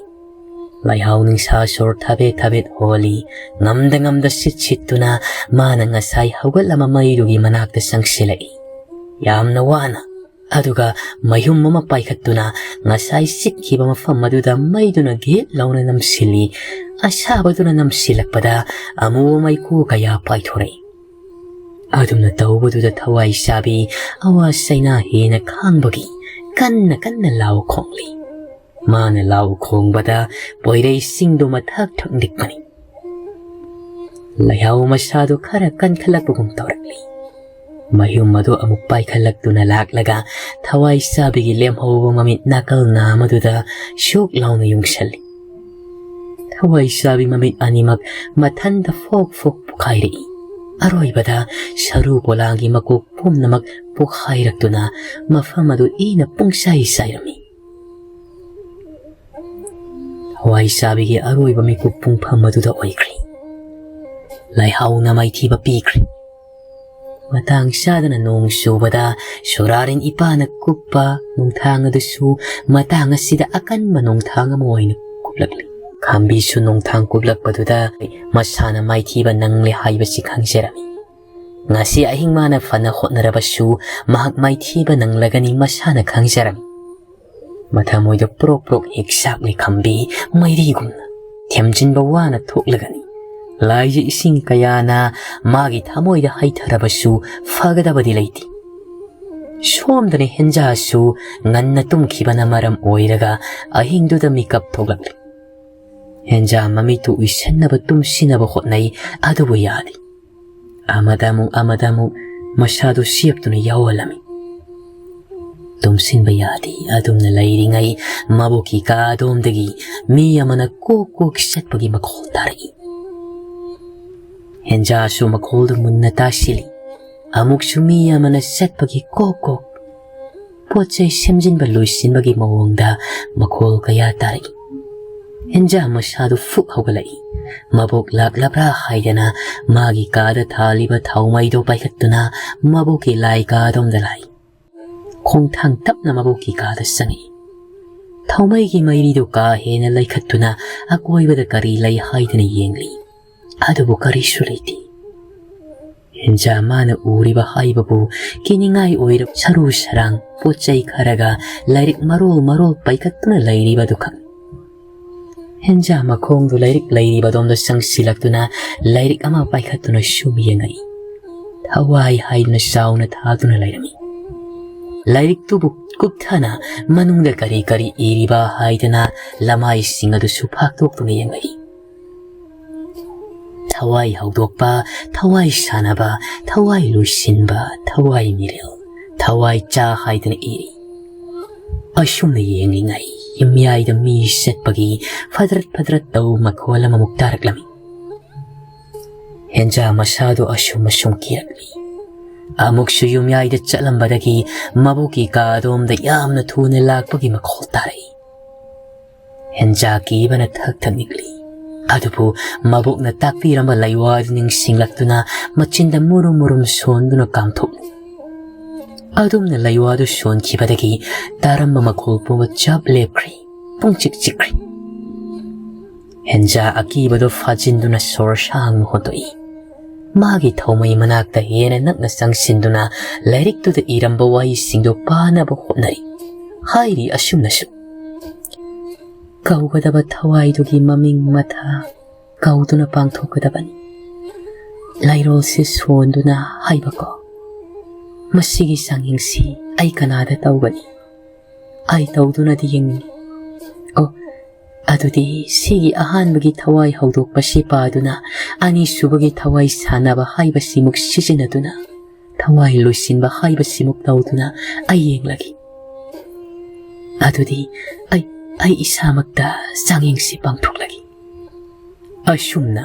ꯂꯩꯍꯥꯎ ꯅꯤꯡꯁꯥ ꯁꯣꯔ ꯊꯥꯕꯦꯠ ꯊꯥꯕꯦꯠ ꯍꯣꯜꯂꯤ꯫ ꯉꯝꯗ ꯉꯝꯗ ꯁꯤꯠ ꯁꯤꯠꯇꯨꯅ ꯃꯥꯅ ꯉꯁꯥꯏ ꯍꯧꯒꯠꯂꯝꯕ ꯃꯩꯗꯨꯒꯤ ꯃꯅꯥꯛꯇ ꯆꯪꯁꯤꯜꯂꯛꯏ꯫ ꯌꯥꯝꯅ ꯋꯥꯅ꯫ ꯑꯗꯨꯒ ꯃꯌꯨꯝ ꯑꯃ ꯄꯥꯏꯈꯠꯇꯨꯅ ꯉꯁꯥꯏ ꯆꯤꯠꯈꯤꯕ ꯃꯐꯝ ꯑꯗꯨꯗ ꯃꯩꯗꯨꯅ ꯒꯦꯠ ꯂꯥꯎꯅ ꯅꯝꯁꯤꯜꯂꯤ꯫ ꯑꯁꯥꯕꯗꯨꯅ ꯅꯝꯁꯤꯜꯂꯛꯄꯗ ꯑꯃꯨꯕ ꯃꯩꯈꯨ ꯀꯌꯥ ꯄꯥꯏꯊꯣꯔꯛꯏ꯫ ꯑꯗꯨꯝꯅ ꯇꯧꯕꯗꯨꯗ ꯊꯋꯥꯏ ꯁꯥꯕꯤ ꯑꯋꯥ ꯆꯩꯅꯥ ꯍꯦꯟꯅ ꯈꯥꯡꯕꯒꯤ ꯀꯟꯅ ꯀꯟꯅ ꯂꯥꯎ ꯈꯣꯡꯂꯤ꯫ ꯃꯥꯅ ꯂꯥꯎ ꯈꯣꯡꯕꯗ ꯄꯣꯏꯔꯩꯁꯤꯡꯗꯨ ꯃꯊꯛ ꯊꯛ ꯅꯤꯛꯄꯅꯤ꯫ ꯂꯩꯍꯥꯎ ꯃꯁꯥꯗꯨ ꯈꯔ ꯀꯟꯈꯠꯂꯛꯄꯒꯨꯝ ꯇꯧꯔꯛꯂꯤ꯫ ꯃꯌꯨꯝ ꯑꯗꯨ ꯑꯃꯨꯛ ꯄꯥꯏꯈꯠꯂꯛꯇꯨꯅ ꯂꯥꯛꯂꯒ ꯊꯋꯥꯏ ꯆꯥꯕꯤꯒꯤ ꯂꯦꯝꯍꯧꯕ ꯃꯃꯤꯠ ꯅꯥꯀꯜ ꯅꯥꯝꯃꯗꯨꯗ ꯁꯨꯛ ꯂꯥꯎꯅ ꯌꯨꯡꯁꯜꯂꯤ꯫ ꯊꯋꯥꯏ ꯆꯥꯕꯤ ꯃꯃꯤꯠ ꯑꯅꯤꯃꯛ ꯃꯊꯟꯇ ꯐꯣꯛ ꯐꯣꯛ ꯄꯣꯈꯥꯏꯔꯛꯏ꯫ ꯑꯔꯣꯏꯕꯗ ꯁꯔꯨ ꯄꯣꯂꯥꯡꯒꯤ ꯃꯀꯣꯛ ꯄꯨꯝꯅꯃꯛ ꯄꯣꯈꯥꯏꯔꯛꯇꯨꯅ ꯃꯐꯝ ꯑꯗꯨ ꯏꯅ ꯄꯨꯡꯆꯥꯏ ꯆꯥꯏꯔꯝꯃꯤ꯫ ꯊꯋꯥꯏ ꯆꯥꯕꯤꯒꯤ ꯑꯔꯣꯏꯕ ꯃꯤꯀꯨꯞ ꯄꯨꯡꯐꯝ ꯑꯗꯨꯗ ꯑꯣꯏꯈ꯭ꯔꯦ꯫ ꯂꯩꯍꯥꯎꯅ ꯃꯥꯏꯊꯤꯕ ꯄꯤꯈ꯭ꯔꯦ꯫ ꯃꯇꯥꯡ ꯆꯥꯗꯅ ꯅꯣꯡ ꯆꯨꯕꯗ ꯁꯨꯔꯥꯔꯤꯟ ꯏꯄꯥꯅ ꯀꯨꯞꯄ ꯅꯣꯡꯊꯥꯡ ꯑꯗꯨꯁꯨ ꯃꯇꯥꯡ ꯑꯁꯤꯗ ꯑꯀꯟꯕ ꯅꯣꯡꯊꯥꯡ ꯑꯃ ꯑꯣꯏꯅ ꯀꯨꯞꯂꯛꯂꯤ꯫ ꯈꯥꯝꯕꯤꯁꯨ ꯅꯣꯡꯊꯥꯡ ꯀꯨꯞꯂꯛꯄꯗꯨꯗ ꯃꯁꯥꯅ ꯃꯥꯏꯊꯤꯕ ꯅꯪꯂꯦ ꯍꯥꯏꯕꯁꯤ ꯈꯪꯖꯔꯝꯃꯤ꯫ ꯉꯁꯤ ꯑꯍꯤꯡ ꯃꯥꯅ ꯐꯅ ꯍꯣꯠꯅꯔꯕꯁꯨ ꯃꯍꯥꯛ ꯃꯥꯏꯊꯤꯕ ꯅꯪꯂꯒꯅꯤ ꯃꯁꯥꯅ ꯈꯪꯖꯔꯝꯃꯤ꯫ ꯃꯊꯃꯣꯏꯗ ꯄ꯭ꯔꯣꯛ ꯄ꯭ꯔꯣꯛ ꯍꯦꯛ ꯆꯥꯛꯂꯤ ꯈꯥꯝꯕꯤ ꯃꯩꯔꯤꯒꯨꯝꯅ꯫ ꯊꯦꯝꯖꯤꯟꯕ ꯋꯥꯅ ꯊꯣꯛꯂꯒꯅꯤ꯫ ꯂꯥꯏꯖ ꯏꯁꯤꯡ ꯀꯌꯥꯅ ꯃꯥꯒꯤ ꯊꯃꯣꯏꯗ ꯍꯩꯊꯔꯕꯁꯨ ꯐꯒꯗꯕꯗꯤ ꯂꯩꯇꯦ꯫ ꯁꯣꯝꯗꯅ ꯍꯦꯟꯖꯥꯁꯨ ꯉꯟꯅ ꯇꯨꯝꯈꯤꯕꯅ ꯃꯔꯝ ꯑꯣꯏꯔꯒ ꯑꯍꯤꯡꯗꯨꯗ ꯃꯤꯀꯞ ꯊꯣꯛꯂꯛꯂꯤ꯫ ꯍꯦꯟꯖꯥ ꯃꯃꯤꯠꯇꯨ ꯎꯏꯁꯟꯅꯕ ꯇꯨꯝꯁꯤꯟꯅꯕ ꯍꯣꯠꯅꯩ, ꯑꯗꯨꯕꯨ ꯌꯥꯗꯦ꯫ ꯑꯃꯗ ꯑꯃꯨꯛ, ꯑꯃꯗ ꯑꯃꯨꯛ ꯃꯁꯥꯗꯨ ꯁꯦꯞꯇꯨꯅ ꯌꯥꯎꯍꯜꯂꯝꯃꯤ꯫ ꯇꯨꯝꯁꯤꯟꯕ ꯌꯥꯗꯦ꯫ ꯑꯗꯨꯝꯅ ꯂꯩꯔꯤꯉꯩ ꯃꯕꯣꯛꯀꯤ ꯀꯥ ꯑꯗꯣꯝꯗꯒꯤ ꯃꯤ ꯑꯃꯅ ꯀꯣꯛ ꯀꯣꯛ ꯆꯠꯄꯒꯤ ꯃꯈꯣꯜ ꯇꯥꯔꯛꯏ꯫ ꯍꯦꯟꯖꯥꯁꯨ ꯃꯈꯣꯜꯗꯨ ꯃꯨꯟꯅ ꯇꯥꯁꯤꯜꯂꯤ꯫ ꯑꯃꯨꯛꯁꯨ ꯃꯤ ꯑꯃꯅ ꯆꯠꯄꯒꯤ ꯀꯣꯛ ꯀꯣꯛ꯫ ꯄꯣꯠ ꯆꯩ ꯁꯦꯝꯖꯤꯟꯕ ꯂꯣꯏꯁꯤꯟꯕꯒꯤ ꯃꯑꯣꯡꯗ ꯃꯈꯣꯜ ꯀꯌꯥ ꯇꯥꯔꯛꯏ꯫ ꯍꯦꯟꯖꯥ ꯃꯁꯥꯗꯨ ꯐꯨꯛ ꯍꯧꯒꯠꯂꯛꯏ꯫ ꯃꯕꯣꯛ ꯂꯥꯛꯂꯕ꯭ꯔꯥ ꯍꯥꯏꯗꯅ ꯃꯥꯒꯤ ꯀꯥꯗ ꯊꯥꯜꯂꯤꯕ ꯊꯥꯎ ꯃꯩꯗꯨ ꯄꯥꯏꯈꯠꯇꯨꯅ ꯃꯕꯣꯛꯀꯤ ꯂꯥꯏ ꯀꯥꯗꯣꯝꯗ ꯂꯥꯛꯏ꯫ ꯈꯣꯡꯊꯥꯡ ꯇꯞꯅ ꯃꯕꯣꯛꯀꯤ ꯀꯥꯗ ꯆꯪꯉꯛꯏ꯫ ꯊꯥꯎꯃꯩꯒꯤ ꯃꯩꯔꯤꯗꯨ ꯀꯥ ꯍꯦꯟꯅ ꯂꯩꯈꯠꯇꯨꯅ ꯑꯀꯣꯏꯕꯗ ꯀꯔꯤ ꯂꯩ ꯍꯥꯏꯗꯅ ꯌꯦꯡꯂꯤ꯫ ꯑꯗꯨꯕꯨ ꯀꯔꯤꯁꯨ ꯂꯩꯇꯦ꯫ ꯍꯦꯟꯖꯥ ꯃꯥꯅ ꯎꯔꯤꯕ ꯍꯥꯏꯕꯕꯨ ꯀꯤꯅꯤꯡꯉꯥꯏ ꯑꯣꯏꯔꯕ ꯁꯔꯨ ꯁꯔꯥꯡ ꯄꯣꯠ ꯆꯩ ꯈꯔꯒ ꯂꯥꯏꯔꯤꯛ ꯃꯔꯣꯜ ꯃꯔꯣꯜ ꯄꯥꯏꯈꯠꯇꯨꯅ ꯂꯩꯔꯤꯕꯗꯨ ꯈꯛ꯫ ꯍꯦꯟꯖꯥ ꯃꯈꯣꯡꯗꯨ ꯂꯥꯏꯔꯤꯛ ꯂꯩꯔꯤꯕꯗꯣꯝꯗ ꯆꯪꯁꯤꯜꯂꯛꯇꯨꯅ ꯂꯥꯏꯔꯤꯛ ꯑꯃ ꯄꯥꯏꯈꯠꯇꯨꯅ ꯁꯨꯝ ꯌꯦꯡꯉꯛꯏ꯫ ꯊꯋꯥꯏ ꯍꯥꯏꯗꯨꯅ ꯆꯥꯎꯅ ꯊꯥꯗꯨꯅ ꯂꯩꯔꯝꯃꯤ꯫ ꯂꯥꯏꯔꯤꯛꯇꯨꯕꯨ ꯀꯨꯞꯊꯅ ꯃꯅꯨꯡꯗ ꯀꯔꯤ ꯀꯔꯤ ꯏꯔꯤꯕ ꯍꯥꯏꯗꯅ ꯂꯃꯥꯏꯁꯤꯡ ꯑꯗꯨꯁꯨ ꯐꯥꯛꯇꯣꯛꯇꯨꯅ ꯌꯦꯡꯂꯛꯏ꯫ ꯊꯋꯥꯏ ꯍꯧꯗꯣꯛꯄ, ꯊꯋꯥꯏ ꯁꯥꯟꯅꯕ, ꯊꯋꯥꯏ ꯂꯣꯏꯁꯤꯟꯕ, ꯊꯋꯥꯏ ꯃꯤꯔꯦꯜ, ꯊꯋꯥꯏ ꯆꯥ ꯍꯥꯏꯗꯅ ꯏꯔꯤ꯫ ꯑꯁꯨꯝꯅ ꯌꯦꯡꯂꯤꯉꯩ ꯌꯨꯝꯌꯥꯏꯗ ꯃꯤ ꯆꯠꯄꯒꯤ ꯐꯗ꯭ꯔꯠ ꯐꯗ꯭ꯔꯠ ꯇꯧ ꯃꯈꯣꯜ ꯑꯃꯃꯨꯛ ꯇꯥꯔꯛꯂꯝꯃꯤ꯫ ꯍꯦꯟꯖꯥ ꯃꯁꯥꯗꯨ ꯑꯁꯨꯝ ꯑꯁꯨꯝ ꯀꯤꯔꯛꯂꯤ꯫ ꯑꯃꯨꯛꯁꯨ ꯌꯨꯝꯌꯥꯏꯗ ꯆꯠꯂꯝꯕꯗꯒꯤ ꯃꯕꯣꯛꯀꯤ ꯀꯥ ꯑꯗꯣꯝꯗ ꯌꯥꯝꯅ ꯊꯨꯅ ꯂꯥꯛꯄꯒꯤ ꯃꯈꯣꯜ ꯇꯥꯔꯛꯏ꯫ ꯍꯦꯟꯖꯥ ꯀꯤꯕꯅ ꯊꯛ ꯊꯛ ꯅꯤꯛꯂꯤ꯫ ꯑꯗꯨꯕꯨ ꯃꯕꯣꯛꯅ ꯇꯥꯛꯄꯤꯔꯝꯕ ꯂꯩꯋꯥꯗꯨ ꯅꯤꯡꯁꯤꯡꯂꯛꯇꯨꯅ ꯃꯆꯤꯟꯗ ꯃꯨꯔꯨꯝ ꯃꯨꯔꯨꯝ ꯁꯣꯟꯗꯨꯅ ꯀꯥꯝꯊꯣꯛꯂꯤ꯫ ꯑꯗꯨꯝꯅ ꯂꯩꯋꯥꯗꯨ ꯁꯣꯟꯈꯤꯕꯗꯒꯤ ꯇꯥꯔꯝꯕ ꯃꯈꯣꯜ ꯄꯨꯝꯕ ꯆꯞ ꯂꯦꯞꯈ꯭ꯔꯦ꯫ ꯄꯨꯡꯆꯤꯛ ꯆꯤꯛꯈ꯭ꯔꯦ꯫ ꯍꯦꯟꯖꯥ ꯑꯀꯤꯕꯗꯨ ꯐꯥꯖꯤꯟꯗꯨꯅ ꯁꯣꯔ ꯁꯥꯡꯅ ꯍꯣꯟꯗꯣꯛꯏ꯫ ꯃꯥꯒꯤ ꯊꯧꯃꯩ ꯃꯅꯥꯛꯇ ꯍꯦꯟꯅ ꯅꯛꯅ ꯆꯪꯁꯤꯟꯗꯨꯅ ꯂꯥꯏꯔꯤꯛꯇꯨꯗ ꯏꯔꯝꯕ ꯋꯥꯍꯩꯁꯤꯡꯗꯨ ꯄꯥꯅꯕ ꯍꯣꯠꯅꯔꯤ꯫ ꯍꯥꯏꯔꯤ ꯑꯁꯨꯝꯅꯁꯨ: "ꯀꯧꯒꯗꯕ ꯊꯋꯥꯏꯗꯨꯒꯤ ꯃꯃꯤꯡ ꯃꯊꯥ ꯀꯧꯗꯨꯅ ꯄꯥꯡꯊꯣꯛꯀꯗꯕꯅꯤ꯫ ꯂꯩꯔꯣꯜꯁꯤ ꯁꯣꯟꯗꯨꯅ ꯍꯥꯏꯕꯀꯣ꯫ ꯃꯁꯤꯒꯤ ꯆꯥꯡꯌꯦꯡꯁꯤ ꯑꯩ ꯀꯅꯥꯗ ꯇꯧꯒꯅꯤ? ꯑꯩ ꯇꯧꯗꯨꯅꯗꯤ ꯌꯦꯡꯅꯤꯡꯏ꯫ ꯑꯣ, ꯑꯗꯨꯗꯤ ꯁꯤꯒꯤ ꯑꯍꯥꯟꯕꯒꯤ ꯊꯋꯥꯏ ꯍꯧꯗꯣꯛꯄꯁꯤ ꯄꯥꯗꯨꯅ, ꯑꯅꯤꯁꯨꯕꯒꯤ ꯊꯋꯥꯏ ꯁꯥꯟꯅꯕ ꯍꯥꯏꯕꯁꯤꯃꯨꯛ ꯁꯤꯖꯤꯟꯅꯗꯨꯅ, ꯊꯋꯥꯏ ꯂꯣꯏꯁꯤꯟꯕ ꯍꯥꯏꯕꯁꯤꯃꯨꯛ ꯇꯧꯗꯨꯅ ꯑꯩ ꯌꯦꯡꯂꯒꯦ꯫ ꯑꯗꯨꯗꯤ ꯑꯩ, ꯑꯩ ꯏꯁꯥꯃꯛꯇ ꯆꯥꯡꯌꯦꯡꯁꯤ ꯄꯥꯡꯊꯣꯛꯂꯒꯦ"꯫ ꯑꯁꯨꯝꯅ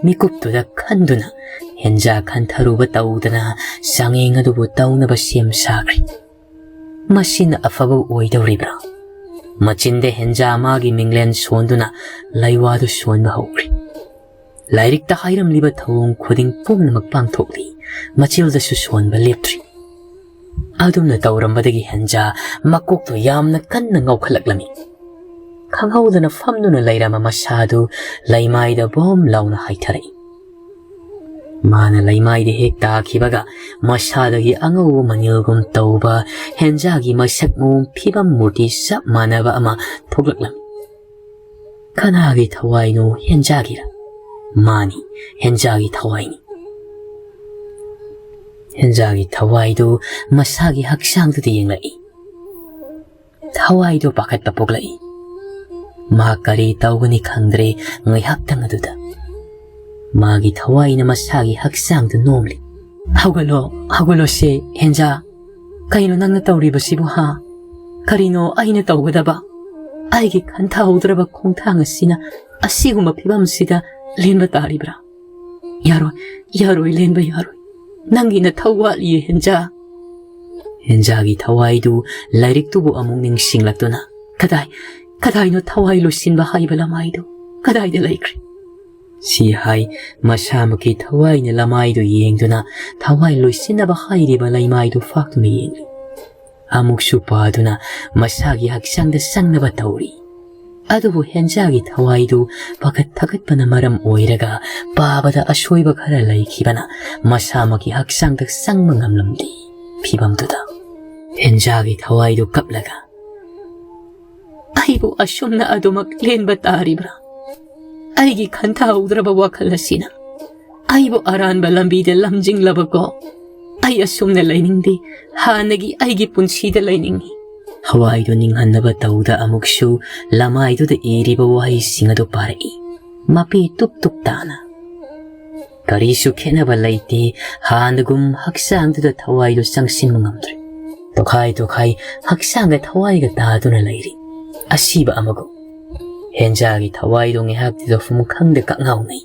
ꯃꯤꯀꯨꯞꯇꯨꯗ ꯈꯟꯗꯨꯅ ꯍꯦꯟꯖꯥ ꯈꯟꯊꯔꯨꯕ ꯇꯧꯗꯅ ꯆꯥꯡꯌꯦꯡ ꯑꯗꯨꯕꯨ ꯇꯧꯅꯕ ꯁꯦꯝ ꯁꯥꯈ꯭ꯔꯦ꯫ ꯃꯁꯤꯅ ꯑꯐꯕ ꯑꯣꯏꯗꯧꯔꯤꯕ꯭ꯔꯥ? ꯃꯆꯤꯟꯗ ꯍꯦꯟꯖꯥ ꯃꯥꯒꯤ ꯃꯤꯡꯂꯦꯟ ꯁꯣꯟꯗꯨꯅ ꯂꯩꯋꯥꯗꯨ ꯁꯣꯟꯕ ꯍꯧꯈ꯭ꯔꯦ꯫ ꯂꯥꯏꯔꯤꯛꯇ ꯍꯥꯏꯔꯝꯂꯤꯕ ꯊꯧꯑꯣꯡ ꯈꯨꯗꯤꯡ ꯄꯨꯝꯅꯃꯛ ꯄꯥꯡꯊꯣꯛꯂꯤ꯫ ꯃꯆꯤꯜꯗꯁꯨ ꯁꯣꯟꯕ ꯂꯦꯞꯇ꯭ꯔꯤ꯫ ꯑꯗꯨꯝꯅ ꯇꯧꯔꯝꯕꯗꯒꯤ ꯍꯦꯟꯖꯥ ꯃꯀꯣꯛꯇꯨ ꯌꯥꯝꯅ ꯀꯟꯅ ꯉꯥꯎꯈꯠꯂꯛꯂꯝꯃꯤ꯫ ꯈꯪꯍꯧꯗꯅ ꯐꯝꯗꯨꯅ ꯂꯩꯔꯝꯕ ꯃꯁꯥꯗꯨ ꯂꯩꯃꯥꯏꯗ ꯕꯣꯝ ꯂꯥꯎꯅ ꯍꯥꯏꯊꯔꯛꯏ꯫ ꯃꯥꯅ ꯂꯩꯃꯥꯏꯗ ꯍꯦꯛ ꯇꯥꯈꯤꯕꯒ ꯃꯁꯥꯗꯒꯤ ꯑꯉꯧꯕ ꯃꯅꯤꯜꯒꯨꯝ ꯇꯧꯕ ꯍꯦꯟꯖꯥꯒꯤ ꯃꯁꯛ ꯃꯑꯣꯡ ꯐꯤꯕꯝ ꯃꯨꯔꯇꯤ ꯆꯞ ꯃꯥꯟꯅꯕ ꯑꯃ ꯊꯣꯛꯂꯛꯂꯝꯃꯤ꯫ ꯀꯅꯥꯒꯤ ꯊꯋꯥꯏꯅꯣ ꯍꯦꯟꯖꯥꯒꯤꯔ? ꯃꯥꯅꯤ, ꯍꯦꯟꯖꯥꯒꯤ ꯊꯋꯥꯏꯅꯤ꯫ ꯍꯦꯟꯖꯥꯒꯤ ꯊꯋꯥꯏꯗꯨ ꯃꯁꯥꯒꯤ ꯍꯛꯆꯥꯡꯗꯨꯗ ꯌꯦꯡꯂꯛꯏ꯫ ꯊꯋꯥꯏꯗꯨ ꯄꯥꯈꯠꯄ ꯄꯣꯛꯂꯛꯏ꯫ ꯃꯍꯥꯛ ꯀꯔꯤ ꯇꯧꯒꯅꯤ ꯈꯪꯗ꯭ꯔꯦ ꯉꯥꯏꯍꯥꯛꯇꯪ ꯑꯗꯨꯗ꯫ ꯃꯥꯒꯤ ꯊꯋꯥꯏꯅ ꯃꯁꯥꯒꯤ ꯍꯛꯆꯥꯡꯗꯨ ꯅꯣꯝꯂꯤ꯫ "ꯍꯧꯒꯠꯂꯣ, ꯍꯧꯒꯠꯂꯣꯁꯦ ꯍꯦꯟꯖꯥ꯫ ꯀꯩꯅꯣ ꯅꯪꯅ ꯇꯧꯔꯤꯕꯁꯤꯕꯨ, ꯍꯥ? ꯀꯔꯤꯅꯣ ꯑꯩꯅ ꯇꯧꯒꯗꯕ? ꯑꯩꯒꯤ ꯈꯟꯊꯍꯧꯗ꯭ꯔꯕ ꯈꯣꯡꯊꯥꯡ ꯑꯁꯤꯅ ꯑꯁꯤꯒꯨꯝꯕ ꯐꯤꯕꯝꯁꯤꯗ ꯂꯦꯟꯕ ꯇꯥꯔꯤꯕ꯭ꯔꯥ? ꯌꯥꯔꯣꯏ, ꯌꯥꯔꯣꯏ, ꯂꯦꯟꯕ ꯌꯥꯔꯣꯏ꯫ ꯅꯪꯒꯤ ꯅꯊꯧ ꯋꯥꯠꯂꯤꯌꯦ ꯍꯦꯟꯖꯥ꯫" ꯍꯦꯟꯖꯥꯒꯤ ꯊꯋꯥꯏꯗꯨ ꯂꯥꯏꯔꯤꯛꯇꯨꯕꯨ ꯑꯃꯨꯛ ꯅꯤꯡꯁꯤꯡꯂꯛꯇꯨꯅ, "ꯀꯗꯥꯏ, ꯀꯗꯥꯏꯅꯣ ꯊꯋꯥꯏ ꯂꯣꯏꯁꯤꯟꯕ ꯍꯥꯏꯕ ꯂꯃꯥꯏꯗꯨ? ꯀꯗꯥꯏꯗ ꯂꯩꯈ꯭ꯔꯦ?" ꯁꯤ ꯍꯥꯏ, ꯃꯁꯥꯃꯛꯀꯤ ꯊꯋꯥꯏꯅ ꯂꯃꯥꯏꯗꯨ ꯌꯦꯡꯗꯨꯅ ꯊꯋꯥꯏ ꯂꯣꯏꯁꯤꯟꯅꯕ ꯍꯥꯏꯔꯤꯕ ꯂꯩꯃꯥꯏꯗꯨ ꯐꯥꯛꯇꯨꯅ ꯌꯦꯡꯂꯤ꯫ ꯑꯃꯨꯛꯁꯨ ꯄꯥꯗꯨꯅ ꯃꯁꯥꯒꯤ ꯍꯛꯆꯥꯡꯗ ꯆꯪꯅꯕ ꯇꯧꯔꯤ꯫ ꯑꯗꯨꯕꯨ ꯍꯦꯟꯖꯥꯒꯤ ꯊꯋꯥꯏꯗꯨ ꯄꯥꯈꯠ ꯊꯀꯠꯄꯅ ꯃꯔꯝ ꯑꯣꯏꯔꯒ ꯄꯥꯕꯗ ꯑꯁꯣꯏꯕ ꯈꯔ ꯂꯩꯈꯤꯕꯅ ꯃꯁꯥꯃꯛꯀꯤ ꯍꯛꯆꯥꯡꯗ ꯆꯪꯕ ꯉꯝꯂꯝꯗꯦ꯫ ꯐꯤꯕꯝꯗꯨꯗ ꯍꯦꯟꯖꯥꯒꯤ ꯊꯋꯥꯏꯗꯨ ꯀꯞꯂꯒ, "ꯑꯩꯕꯨ ꯑꯁꯨꯝꯅ ꯑꯗꯨꯃꯛ ꯂꯦꯟꯕ ꯇꯥꯔꯤꯕ꯭ꯔꯥ? ꯑꯩꯒꯤ ꯈꯟꯊꯍꯧꯗ꯭ꯔꯕ ꯋꯥꯈꯜ ꯑꯁꯤꯅ ꯑꯩꯕꯨ ꯑꯔꯥꯟꯕ ꯂꯝꯕꯤꯗ ꯂꯝꯖꯤꯡꯂꯕꯀꯣ꯫ ꯑꯩ ꯑꯁꯨꯝꯅ ꯂꯩꯅꯤꯡꯗꯦ꯫ ꯍꯥꯟꯅꯒꯤ ꯑꯩꯒꯤ ꯄꯨꯟꯁꯤꯗ ꯂꯩꯅꯤꯡꯏ꯫" ꯊꯋꯥꯏꯗꯨ ꯅꯤꯡꯍꯟꯅꯕ ꯇꯧꯗ ꯑꯃꯨꯛꯁꯨ ꯂꯃꯥꯏꯗꯨꯗ ꯏꯔꯤꯕ ꯋꯥꯍꯩꯁꯤꯡ ꯑꯗꯨ ꯄꯥꯔꯛꯏ, ꯃꯄꯤ ꯇꯨꯞ ꯇꯨꯞ ꯇꯥꯅ꯫ ꯀꯔꯤꯁꯨ ꯈꯦꯠꯅꯕ ꯂꯩꯇꯦ꯫ ꯍꯥꯟꯅꯒꯨꯝ ꯍꯛꯆꯥꯡꯗꯨꯗ ꯊꯋꯥꯏꯗꯨ ꯆꯪꯁꯤꯟꯕ ꯉꯝꯗ꯭ꯔꯦ꯫ ꯇꯣꯈꯥꯏ ꯇꯣꯈꯥꯏ ꯍꯛꯆꯥꯡꯒ ꯊꯋꯥꯏꯒ ꯇꯥꯗꯨꯅ ꯂꯩꯔꯤ, ꯑꯁꯤꯕ ꯑꯃꯒꯨꯝ꯫ ꯍꯦꯟꯖꯥꯒꯤ ꯊꯋꯥꯏꯗꯣ ꯉꯥꯏꯍꯥꯛꯇꯤ ꯇꯧꯐꯝ ꯈꯪꯗ ꯀꯛꯉꯥꯎꯅꯩ꯫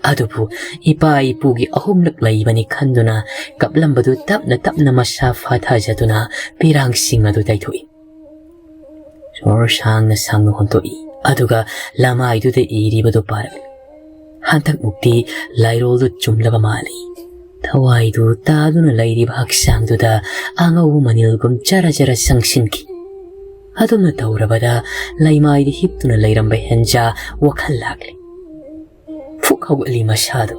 ꯑꯗꯨꯕꯨ ꯏꯄꯥ ꯏꯄꯨꯒꯤ ꯑꯍꯨꯝꯂꯛ ꯂꯩꯕꯅꯤ ꯈꯟꯗꯨꯅ ꯀꯞꯂꯝꯕꯗꯨ ꯇꯞꯅ ꯇꯞꯅ ꯃꯁꯥ ꯐꯥꯊꯖꯗꯨꯅ ꯄꯤꯔꯥꯡꯁꯤꯡ ꯑꯗꯨ ꯇꯩꯊꯣꯛꯏ꯫ ꯁꯣꯔ ꯁꯥꯡꯅ ꯁꯥꯡꯅ ꯍꯣꯟꯗꯣꯛꯏ꯫ ꯑꯗꯨꯒ ꯂꯃꯥꯏꯗꯨꯗ ꯏꯔꯤꯕꯗꯨ ꯄꯥꯔꯛꯏ꯫ ꯍꯟꯗꯛꯃꯨꯛꯇꯤ ꯂꯥꯏꯔꯣꯜꯗꯨ ꯆꯨꯝꯂꯕ ꯃꯥꯜꯂꯤ꯫ ꯊꯋꯥꯏꯗꯨ ꯇꯥꯗꯨꯅ ꯂꯩꯔꯤꯕ ꯍꯛꯆꯥꯡꯗꯨꯗ ꯑꯉꯧꯕ ꯃꯅꯤꯜꯒꯨꯝ ꯖꯔ ꯖꯔ ꯆꯪꯁꯤꯟꯈꯤ꯫ ꯑꯗꯨꯝꯅ ꯇꯧꯔꯕꯗ ꯂꯩꯃꯥꯏꯗ ꯍꯤꯞꯇꯨꯅ ꯂꯩꯔꯝꯕ ꯍꯦꯟꯖꯥ ꯋꯥꯈꯜ ꯂꯥꯛꯂꯤ꯫ ꯐꯨꯛ ꯍꯧꯒꯠꯂꯤ ꯃꯁꯥꯗꯨ꯫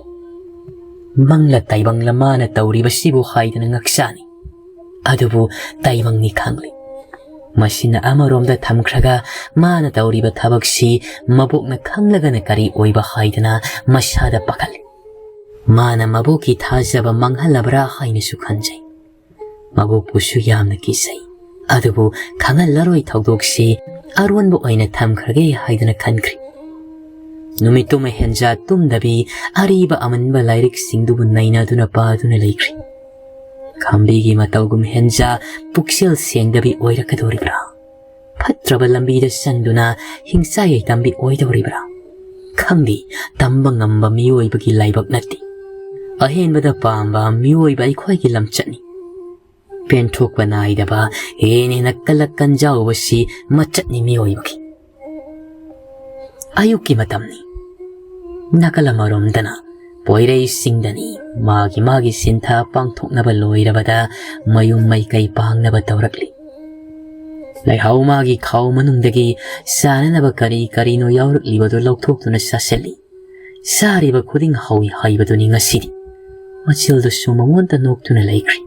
ꯃꯪꯂ ꯇꯥꯏꯕꯪꯂ ꯃꯥꯅ ꯇꯧꯔꯤꯕꯁꯤꯕꯨ ꯍꯥꯏꯗꯅ ꯉꯛꯆꯥꯅꯤ꯫ ꯑꯗꯨꯕꯨ ꯇꯥꯏꯕꯪꯅꯤ ꯈꯪꯂꯤ꯫ ꯃꯁꯤꯅ ꯑꯃꯔꯣꯝꯗ ꯊꯝꯈ꯭ꯔꯒ ꯃꯥꯅ ꯇꯧꯔꯤꯕ ꯊꯕꯛꯁꯤ ꯃꯕꯣꯛꯅ ꯈꯪꯂꯒꯅ ꯀꯔꯤ ꯑꯣꯏꯕ ꯍꯥꯏꯗꯅ ꯃꯁꯥꯗ ꯄꯥꯈꯠꯂꯤ꯫ ꯃꯥꯅ ꯃꯕꯣꯛꯀꯤ ꯊꯥꯖꯕ ꯃꯥꯡꯍꯜꯂꯕ꯭ꯔꯥ ꯍꯥꯏꯅꯁꯨ ꯈꯟꯖꯩ꯫ ꯃꯕꯣꯛꯄꯨꯁꯨ ꯌꯥꯝꯅ ꯀꯤꯖꯩ꯫ ꯑꯗꯨꯕꯨ ꯈꯪꯍꯜꯂꯔꯣꯏ, ꯊꯧꯗꯣꯛꯁꯤ ꯑꯔꯣꯟꯕ ꯑꯣꯏꯅ ꯊꯝꯈ꯭ꯔꯒꯦ ꯍꯥꯏꯗꯨꯅ ꯈꯟꯈ꯭ꯔꯤ꯫ ꯅꯨꯃꯤꯠꯇꯨꯃ ꯍꯦꯟꯖꯥ ꯇꯨꯝꯗꯕꯤ ꯑꯔꯤꯕ ꯑꯃꯟꯕ ꯂꯥꯏꯔꯤꯛꯁꯤꯡꯗꯨꯕꯨ ꯅꯩꯅꯗꯨꯅ ꯄꯥꯗꯨꯅ ꯂꯩꯈ꯭ꯔꯤ꯫ ꯈꯝꯕꯤꯒꯤ ꯃꯇꯧꯒꯨꯝ ꯍꯦꯟꯖꯥ ꯄꯨꯛꯆꯦꯜ ꯁꯦꯡꯗꯕꯤ ꯑꯣꯏꯔꯛꯀꯗꯧꯔꯤꯕ꯭ꯔꯥ? ꯐꯠꯇ꯭ꯔꯕ ꯂꯝꯕꯤꯗ ꯆꯪꯗꯨꯅ ꯍꯤꯡꯆꯥ ꯌꯥꯏꯇꯝꯕꯤ ꯑꯣꯏꯗꯧꯔꯤꯕ꯭ꯔꯥ? ꯈꯪꯗꯦ, ꯇꯝꯕ ꯉꯝꯕ ꯃꯤꯑꯣꯏꯕꯒꯤ ꯂꯥꯏꯕꯛ ꯅꯠꯇꯦ꯫ ꯑꯍꯦꯟꯕꯗ ꯄꯥꯝꯕ ꯃꯤꯑꯣꯏꯕ ꯑꯩꯈꯣꯏꯒꯤ ꯂꯝꯆꯠꯅꯤ꯫ ꯄꯦꯟꯊꯣꯛꯄ ꯅꯥꯏꯗꯕ, ꯍꯦꯟꯅ ꯍꯦꯟꯅ ꯀꯜꯂꯛ ꯀꯟꯖꯥꯎꯕꯁꯤ ꯃꯆꯠꯅꯤ ꯃꯤꯑꯣꯏꯕꯒꯤ꯫ ꯑꯌꯨꯛꯀꯤ ꯃꯇꯝꯅꯤ꯫ ꯅꯥꯀꯜ ꯑꯃꯔꯣꯝꯗꯅ ꯄꯣꯏꯔꯩꯁꯤꯡꯗꯅꯤ ꯃꯥꯒꯤ ꯃꯥꯒꯤ ꯁꯤꯟꯊꯥ ꯄꯥꯡꯊꯣꯛꯅꯕ ꯂꯣꯏꯔꯕꯗ ꯃꯌꯨꯝ ꯃꯩꯀꯩ ꯄꯥꯡꯅꯕ ꯇꯧꯔꯛꯂꯤ꯫ ꯂꯩꯍꯥꯎ ꯃꯥꯒꯤ ꯈꯥꯎ ꯃꯅꯨꯡꯗꯒꯤ ꯆꯥꯅꯅꯕ ꯀꯔꯤ ꯀꯔꯤꯅꯣ ꯌꯥꯎꯔꯛꯂꯤꯕꯗꯨ ꯂꯧꯊꯣꯛꯇꯨꯅ ꯆꯥꯁꯤꯜꯂꯤ꯫ ꯆꯥꯔꯤꯕ ꯈꯨꯗꯤꯡ ꯍꯥꯎꯏ ꯍꯥꯏꯕꯗꯨꯅꯤ ꯉꯁꯤꯗꯤ꯫ ꯃꯆꯤꯜꯗꯁꯨ ꯃꯉꯣꯟꯗ ꯅꯣꯛꯇꯨꯅ ꯂꯩꯈ꯭ꯔꯤ꯫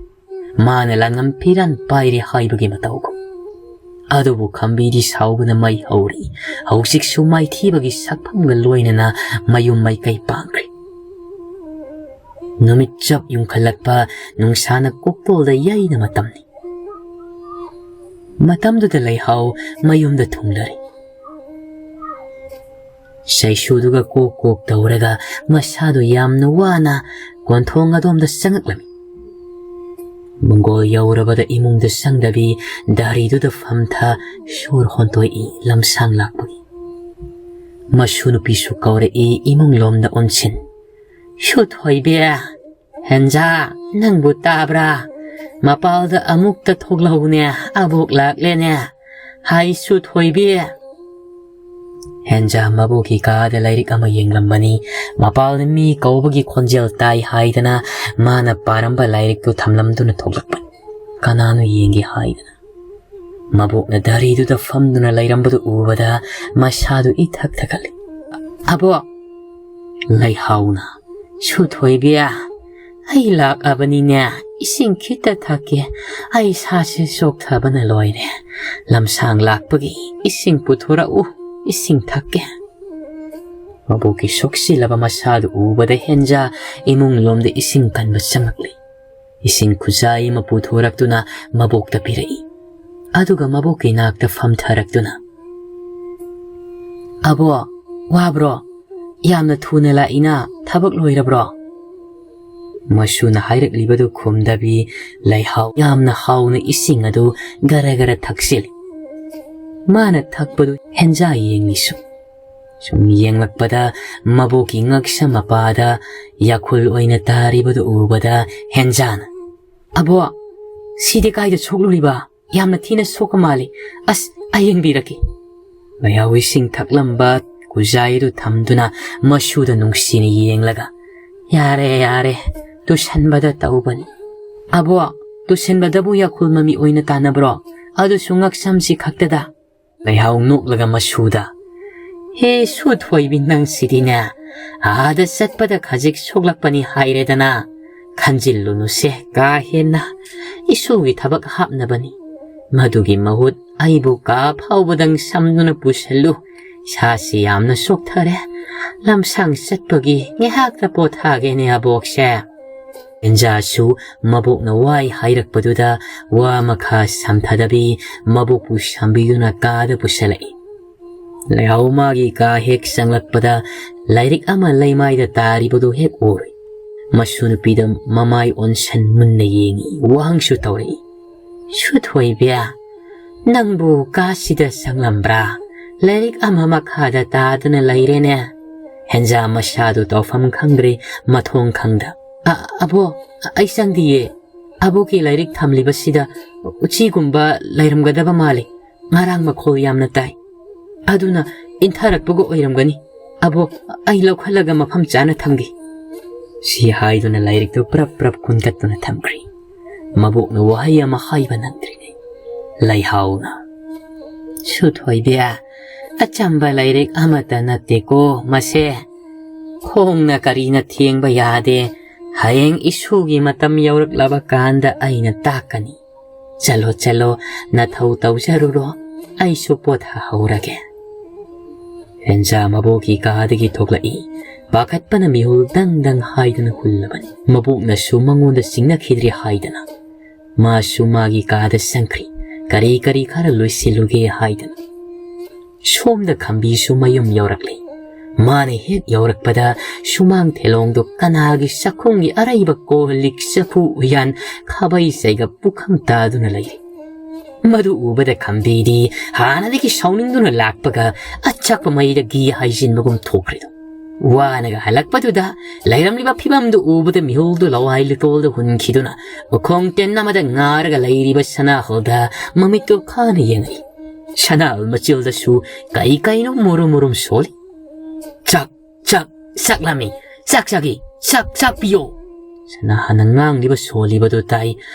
ꯃꯥꯅ ꯂꯥꯟꯉꯝ ꯐꯤꯔꯥꯟ ꯄꯥꯏꯔꯦ ꯍꯥꯏꯕꯒꯤ ꯃꯇꯧꯒꯨꯝ꯫ ꯑꯗꯨꯕꯨ ꯈꯝꯕꯤꯗꯤ ꯁꯥꯎꯕꯅ ꯃꯩ ꯍꯧꯔꯤ꯫ ꯍꯧꯖꯤꯛꯁꯨ ꯃꯥꯏꯊꯤꯕꯒꯤ ꯁꯛꯐꯝꯒ ꯂꯣꯏꯅꯅ ꯃꯌꯨꯝ ꯃꯩꯀꯩ ꯄꯥꯡꯈ꯭ꯔꯤ꯫ ꯅꯨꯃꯤꯠ ꯆꯞ ꯌꯨꯡꯈꯠꯂꯛꯄ, ꯅꯨꯡꯁꯥꯅ ꯀꯣꯛꯇꯣꯜꯗ ꯌꯩꯅ ꯃꯇꯝꯅꯤ꯫ ꯃꯇꯝꯗꯨꯗ ꯂꯩꯍꯥꯎ ꯃꯌꯨꯝꯗ ꯊꯨꯡꯂꯔꯦ꯫ ꯆꯩꯁꯨꯗꯨꯒ ꯀꯣꯛ ꯀꯣꯛ ꯇꯧꯔꯒ ꯃꯁꯥꯗꯨ ꯌꯥꯝꯅ ꯋꯥꯅ ꯀꯣꯟꯊꯣꯡ ꯑꯗꯣꯝꯗ ꯆꯪꯉꯛꯂꯝꯃꯤ꯫ ꯃꯪꯒꯣꯜ ꯌꯧꯔꯕꯗ ꯏꯃꯨꯡꯗ ꯆꯪꯗꯕꯤ ꯗꯥꯔꯤꯗꯨꯗ ꯐꯝꯊ ꯁꯣꯔ ꯍꯣꯟꯇꯣꯛꯏ ꯂꯝꯁꯥꯡ ꯂꯥꯛꯄꯒꯤ꯫ ꯃꯁꯨ ꯅꯨꯄꯤꯁꯨ ꯀꯧꯔꯛꯏ ꯏꯃꯨꯡ ꯂꯣꯝꯗ ꯑꯣꯟꯁꯤꯟ꯫ "ꯁꯨꯊꯣꯏꯕꯤ, ꯍꯦꯟꯖꯥ, ꯅꯪꯕꯨ ꯇꯥꯕ꯭ꯔꯥ? ꯃꯄꯥꯜꯗ ꯑꯃꯨꯛꯇ ꯊꯣꯛꯂꯛꯎꯅꯦ, ꯑꯕꯣꯛ ꯂꯥꯛꯂꯦꯅꯦ꯫ ꯍꯥꯏ ꯁꯨꯊꯣꯏꯕꯤ!" ꯍꯦꯟꯖꯥ ꯃꯕꯣꯛꯀꯤ ꯀꯥꯗ ꯂꯥꯏꯔꯤꯛ ꯑꯃ ꯌꯦꯡꯂꯝꯕꯅꯤ꯫ ꯃꯄꯥꯜꯗ ꯃꯤ ꯀꯧꯕꯒꯤ ꯈꯣꯟꯖꯦꯜ ꯇꯥꯏ ꯍꯥꯏꯗꯅ ꯃꯥꯅ ꯄꯥꯔꯝꯕ ꯂꯥꯏꯔꯤꯛꯇꯨ ꯊꯝꯂꯝꯗꯨꯅ ꯊꯣꯛꯂꯛꯄꯅꯤ꯫ ꯀꯅꯥꯅꯣ ꯌꯦꯡꯒꯦ ꯍꯥꯏꯗꯅ꯫ ꯃꯕꯣꯛꯅ ꯗꯥꯔꯤꯗꯨꯗ ꯐꯝꯗꯨꯅ ꯂꯩꯔꯝꯕꯗꯨ ꯎꯕꯗ ꯃꯁꯥꯗꯨ ꯏꯊꯛ ꯊꯛꯀꯠꯂꯤ꯫ "ꯑꯕꯣꯛ!" ꯂꯩꯍꯥꯎꯅ, "ꯁꯨꯊꯣꯏꯕꯤ, ꯑꯩ ꯂꯥꯛꯂꯕꯅꯤꯅꯦ, ꯏꯁꯤꯡ ꯈꯤꯇ ꯊꯛꯀꯦ꯫ ꯑꯩ ꯏꯁꯥꯁꯦ ꯆꯣꯛꯊꯕꯅ ꯂꯣꯏꯔꯦ꯫ ꯂꯝꯁꯥꯡ ꯂꯥꯛꯄꯒꯤ ꯏꯁꯤꯡ ꯄꯨꯊꯣꯔꯛꯎ, ꯏꯁꯤꯡ ꯊꯛꯀꯦ꯫" ꯃꯕꯣꯛꯀꯤ ꯁꯣꯛꯆꯤꯜꯂꯕ ꯃꯁꯥꯗꯨ ꯎꯕꯗ ꯍꯦꯟꯖꯥ ꯏꯃꯨꯡ ꯂꯣꯝꯗ ꯏꯁꯤꯡ ꯀꯟꯕ ꯆꯪꯂꯛꯂꯤ꯫ ꯏꯁꯤꯡ ꯈꯨꯖꯥꯏ ꯑꯃ ꯄꯨꯊꯣꯔꯛꯇꯨꯅ ꯃꯕꯣꯛꯇ ꯄꯤꯔꯛꯏ꯫ ꯑꯗꯨꯒ ꯃꯕꯣꯛꯀꯤ ꯅꯥꯛꯇ ꯐꯝꯊꯔꯛꯇꯨꯅ, "ꯑꯕꯣ, ꯋꯥꯕ꯭ꯔꯣ? ꯌꯥꯝꯅ ꯊꯨꯅ ꯂꯥꯛꯏꯅ, ꯊꯕꯛ ꯂꯣꯏꯔꯕ꯭ꯔꯣ?" ꯃꯁꯨꯅ ꯍꯥꯏꯔꯛꯂꯤꯕꯗꯨ ꯈꯨꯝꯗꯕꯤ, ꯂꯩꯍꯥꯎ ꯌꯥꯝꯅ ꯍꯥꯎꯅ ꯏꯁꯤꯡ ꯑꯗꯨ ꯒꯔ ꯒꯔ ꯊꯛꯆꯤꯜꯂꯤ꯫ ꯃꯥꯅ ꯊꯛꯄꯗꯨ ꯍꯦꯟꯖꯥ ꯌꯦꯡꯂꯤꯁꯨ꯫ ꯁꯨꯝ ꯌꯦꯡꯂꯛꯄꯗ ꯃꯕꯣꯛꯀꯤ ꯉꯛꯁꯝ ꯃꯄꯥꯗ ꯌꯥꯈꯨꯜ ꯑꯣꯏꯅ ꯇꯥꯔꯤꯕꯗꯨ ꯎꯕꯗ ꯍꯦꯟꯖꯥꯅ, "ꯑꯕꯣ, ꯁꯤꯗꯤ ꯀꯥꯏꯗ ꯁꯣꯛꯂꯨꯔꯤꯕ? ꯌꯥꯝꯅ ꯊꯤꯅ ꯁꯣꯛꯄ ꯃꯥꯜꯂꯤ꯫ ꯑꯁ, ꯑꯩ ꯌꯦꯡꯕꯤꯔꯛꯀꯦ꯫" ꯂꯩꯍꯥꯎ ꯏꯁꯤꯡ ꯊꯛꯂꯝꯕ ꯈꯨꯖꯥꯏ ꯑꯗꯨ ꯊꯝꯗꯨꯅ ꯃꯁꯨꯗ ꯅꯨꯡꯁꯤꯅ ꯌꯦꯡꯂꯒ, "ꯌꯥꯔꯦ, ꯌꯥꯔꯦ, ꯇꯨꯁꯟꯕꯗ ꯇꯧꯕꯅꯤ꯫" "ꯑꯕꯣ, ꯇꯨꯁꯟꯕꯗꯕꯨ ꯌꯥꯈꯨꯜ ꯃꯃꯤ ꯑꯣꯏꯅ ꯇꯥꯟꯅꯕ꯭ꯔꯣ? ꯑꯗꯨꯁꯨ ꯉꯛꯁꯝꯁꯤ ꯈꯛꯇꯗ?" ꯂꯩꯍꯥꯎ ꯅꯣꯛꯂꯒ ꯃꯁꯨꯗ, "ꯍꯦ ꯁꯨꯊꯣꯏꯕꯤ, ꯅꯪꯁꯤꯗꯤꯅꯦ, ꯑꯥꯗ ꯆꯠꯄꯗ ꯈꯖꯤꯛ ꯁꯣꯛꯂꯛꯄꯅꯤ ꯍꯥꯏꯔꯦꯗꯅ꯫ ꯈꯟꯖꯤꯜꯂꯨꯅꯨꯁꯦ ꯀꯥ ꯍꯦꯟꯅ, ꯏꯁꯨꯒꯤ ꯊꯕꯛ ꯍꯥꯞꯅꯕꯅꯤ꯫ ꯃꯗꯨꯒꯤ ꯃꯍꯨꯠ ꯑꯩꯕꯨ ꯀꯥ ꯐꯥꯎꯕꯗꯪ ꯁꯝꯗꯨꯅ ꯄꯨꯁꯜꯂꯨ꯫ ꯏꯁꯥꯁꯤ ꯌꯥꯝꯅ ꯁꯣꯛꯊꯔꯦ꯫ ꯂꯝꯁꯥꯡ ꯆꯠꯄꯒꯤ ꯉꯥꯏꯍꯥꯛꯇ ꯄꯣꯊꯥꯒꯦꯅꯦ ꯑꯕꯣꯛꯁꯦ꯫" ꯍꯦꯟꯖꯥꯁꯨ ꯃꯕꯣꯛꯅ ꯋꯥꯏ ꯍꯥꯏꯔꯛꯄꯗꯨꯗ ꯋꯥ ꯃꯈꯥ ꯁꯝꯊꯗꯕꯤ ꯃꯕꯣꯛꯄꯨ ꯁꯝꯕꯤꯗꯨꯅ ꯀꯥꯗ ꯄꯨꯁꯜꯂꯛꯏ꯫ ꯂꯩꯍꯥꯎ ꯃꯥꯒꯤ ꯀꯥ ꯍꯦꯛ ꯆꯪꯂꯛꯄꯗ ꯂꯥꯏꯔꯤꯛ ꯑꯃ ꯂꯩꯃꯥꯏꯗ ꯇꯥꯔꯤꯕꯗꯨ ꯍꯦꯛ ꯎꯔꯨꯏ꯫ ꯃꯁꯨ ꯅꯨꯄꯤꯗ ꯃꯃꯥꯏ ꯑꯣꯟꯁꯟ ꯃꯨꯟꯅ ꯌꯦꯡꯉꯤ, ꯋꯥꯍꯪꯁꯨ ꯇꯧꯔꯛꯏ꯫ "ꯁꯨꯊꯣꯏꯕꯤ, ꯅꯪꯕꯨ ꯀꯥꯁꯤꯗ ꯆꯪꯂꯝꯕ꯭ꯔꯥ? ꯂꯥꯏꯔꯤꯛ ꯑꯃ ꯃꯈꯥꯗ ꯇꯥꯗꯅ ꯂꯩꯔꯦꯅꯦ꯫" ꯍꯦꯟꯖꯥ ꯃꯁꯥꯗꯨ ꯇꯧꯐꯝ ꯈꯪꯗ꯭ꯔꯦ, ꯃꯊꯣꯡ ꯈꯪꯗ꯫ "ꯑ-, ꯑꯕꯣ, ꯑꯩ ꯆꯪꯗꯤꯌꯦ꯫ ꯑꯕꯣꯛꯀꯤ ꯂꯥꯏꯔꯤꯛ ꯊꯝꯂꯤꯕꯁꯤꯗ ꯎꯆꯤꯒꯨꯝꯕ ꯂꯩꯔꯝꯒꯗꯕ ꯃꯥꯜꯂꯤ꯫ ꯉꯔꯥꯡ ꯃꯈꯣꯜ ꯌꯥꯝꯅ ꯇꯥꯏ꯫ ꯑꯗꯨꯅ ꯏꯟꯊꯔꯛꯄꯒ ꯑꯣꯏꯔꯝꯒꯅꯤ꯫ ꯑꯕꯣ, ꯑꯩ ꯂꯧꯈꯠꯂꯒ ꯃꯐꯝ ꯆꯥꯅ ꯊꯝꯒꯦ꯫" ꯁꯤ ꯍꯥꯏꯗꯨꯅ ꯂꯥꯏꯔꯤꯛꯇꯨ ꯄ꯭ꯔꯞ ꯄ꯭ꯔꯞ ꯈꯨꯟꯒꯠꯇꯨꯅ ꯊꯝꯈ꯭ꯔꯤ꯫ ꯃꯕꯣꯛꯅ ꯋꯥꯍꯩ ꯑꯃ ꯍꯥꯏꯕ ꯅꯪꯗ꯭ꯔꯤꯉꯩ ꯂꯩꯍꯥꯎꯅ, "ꯁꯨꯊꯣꯏꯕꯤ, ꯑꯆꯝꯕ ꯂꯥꯏꯔꯤꯛ ꯑꯃꯠꯇ ꯅꯠꯇꯦꯀꯣ ꯃꯁꯦ꯫ ꯈꯣꯡꯅ ꯀꯔꯤꯅ ꯊꯦꯡꯕ ꯌꯥꯗꯦ꯫ ꯍꯌꯦꯡ ꯏꯁꯨꯒꯤ ꯃꯇꯝ ꯌꯧꯔꯛꯂꯕ ꯀꯥꯟꯗ ꯑꯩꯅ ꯇꯥꯛꯀꯅꯤ꯫ ꯆꯠꯂꯣ, ꯆꯠꯂꯣ, ꯅꯊꯧ ꯇꯧꯖꯔꯨꯔꯣ, ꯑꯩꯁꯨ ꯄꯣꯊꯥꯍꯧꯔꯒꯦ꯫" ꯇꯦꯟꯖꯥ ꯃꯕꯣꯛꯀꯤ ꯀꯥꯗꯒꯤ ꯊꯣꯛꯂꯛꯏ꯫ ꯄꯥꯈꯠꯄꯅ ꯃꯤꯍꯨꯜ ꯗꯪ ꯗꯪ ꯍꯥꯏꯗꯨꯅ ꯍꯨꯜꯂꯕꯅꯤ꯫ ꯃꯕꯣꯛꯅꯁꯨ ꯃꯉꯣꯟꯗ ꯆꯤꯡꯅꯈꯤꯗ꯭ꯔꯦ ꯍꯥꯏꯗꯅ ꯃꯥꯁꯨ ꯃꯥꯒꯤ ꯀꯥꯗ ꯆꯪꯈ꯭ꯔꯦ꯫ ꯀꯔꯤ ꯀꯔꯤ ꯈꯔ ꯂꯣꯏꯁꯤꯜꯂꯨꯒꯦ ꯍꯥꯏꯗꯅ꯫ ꯁꯣꯝꯗ ꯈꯝꯕꯤꯁꯨ ꯃꯌꯨꯝ ꯌꯧꯔꯛꯂꯦ꯫ ꯃꯥꯅ ꯍꯦꯛ ꯌꯧꯔꯛꯄꯗ ꯁꯨꯃꯥꯡ ꯊꯦꯂꯣꯡꯗꯣ ꯀꯅꯥꯒꯤ ꯆꯥꯛꯈꯨꯝꯒꯤ ꯑꯔꯩꯕ ꯀꯣꯜ ꯂꯤꯛ ꯆꯐꯨ ꯎꯌꯥꯟ ꯈꯥꯕꯩ ꯆꯩꯒ ꯄꯨꯈꯝ ꯇꯥꯗꯨꯅ ꯂꯩꯔꯤ꯫ ꯃꯗꯨ ꯎꯕꯗ ꯈꯝꯕꯤꯗꯤ ꯍꯥꯟꯅꯗꯒꯤ ꯁꯥꯎꯅꯤꯡꯗꯨꯅ ꯂꯥꯛꯄꯒ ꯑꯆꯥꯛꯄ ꯃꯩꯗ ꯘꯤ ꯍꯩꯖꯤꯟꯕꯒꯨꯝ ꯊꯣꯛꯈ꯭ꯔꯦꯗꯣ꯫ ꯋꯥꯅꯒ ꯍꯜꯂꯛꯄꯗꯨꯗ ꯂꯩꯔꯝꯂꯤꯕ ꯐꯤꯕꯝꯗꯨ ꯎꯕꯗ ꯃꯤꯍꯨꯜꯗꯨ ꯂꯋꯥꯏ ꯂꯨꯇꯣꯜꯗ ꯍꯨꯟꯈꯤꯗꯨꯅ ꯎꯈꯣꯡ ꯇꯦꯟ ꯑꯃꯗ ꯉꯥꯔꯒ ꯂꯩꯔꯤꯕ ꯁꯅꯥꯍꯜꯗ ꯃꯃꯤꯠꯇꯨ ꯈꯥꯅ ꯌꯦꯡꯉꯛꯏ꯫ ꯁꯅꯥꯍꯜ ꯃꯆꯤꯜꯗꯁꯨ ꯀꯩ ꯀꯩꯅꯣ ꯃꯨꯔꯨꯝ ꯃꯨꯔꯨꯝ ꯁꯣꯜꯂꯤ꯫ "ꯆꯥꯛ, ꯆꯥꯛ, ꯆꯥꯛ ꯂꯥꯝꯃꯤ, ꯆꯥꯛ ꯆꯥꯒꯦ, ꯆꯥꯛ, ꯆꯥꯛ ꯄꯤꯌꯣ!" ꯁꯅꯥꯍꯜꯅ ꯉꯥꯡꯂꯤꯕ ꯁꯣꯜꯂꯤꯕꯗꯨ ꯇꯥꯏ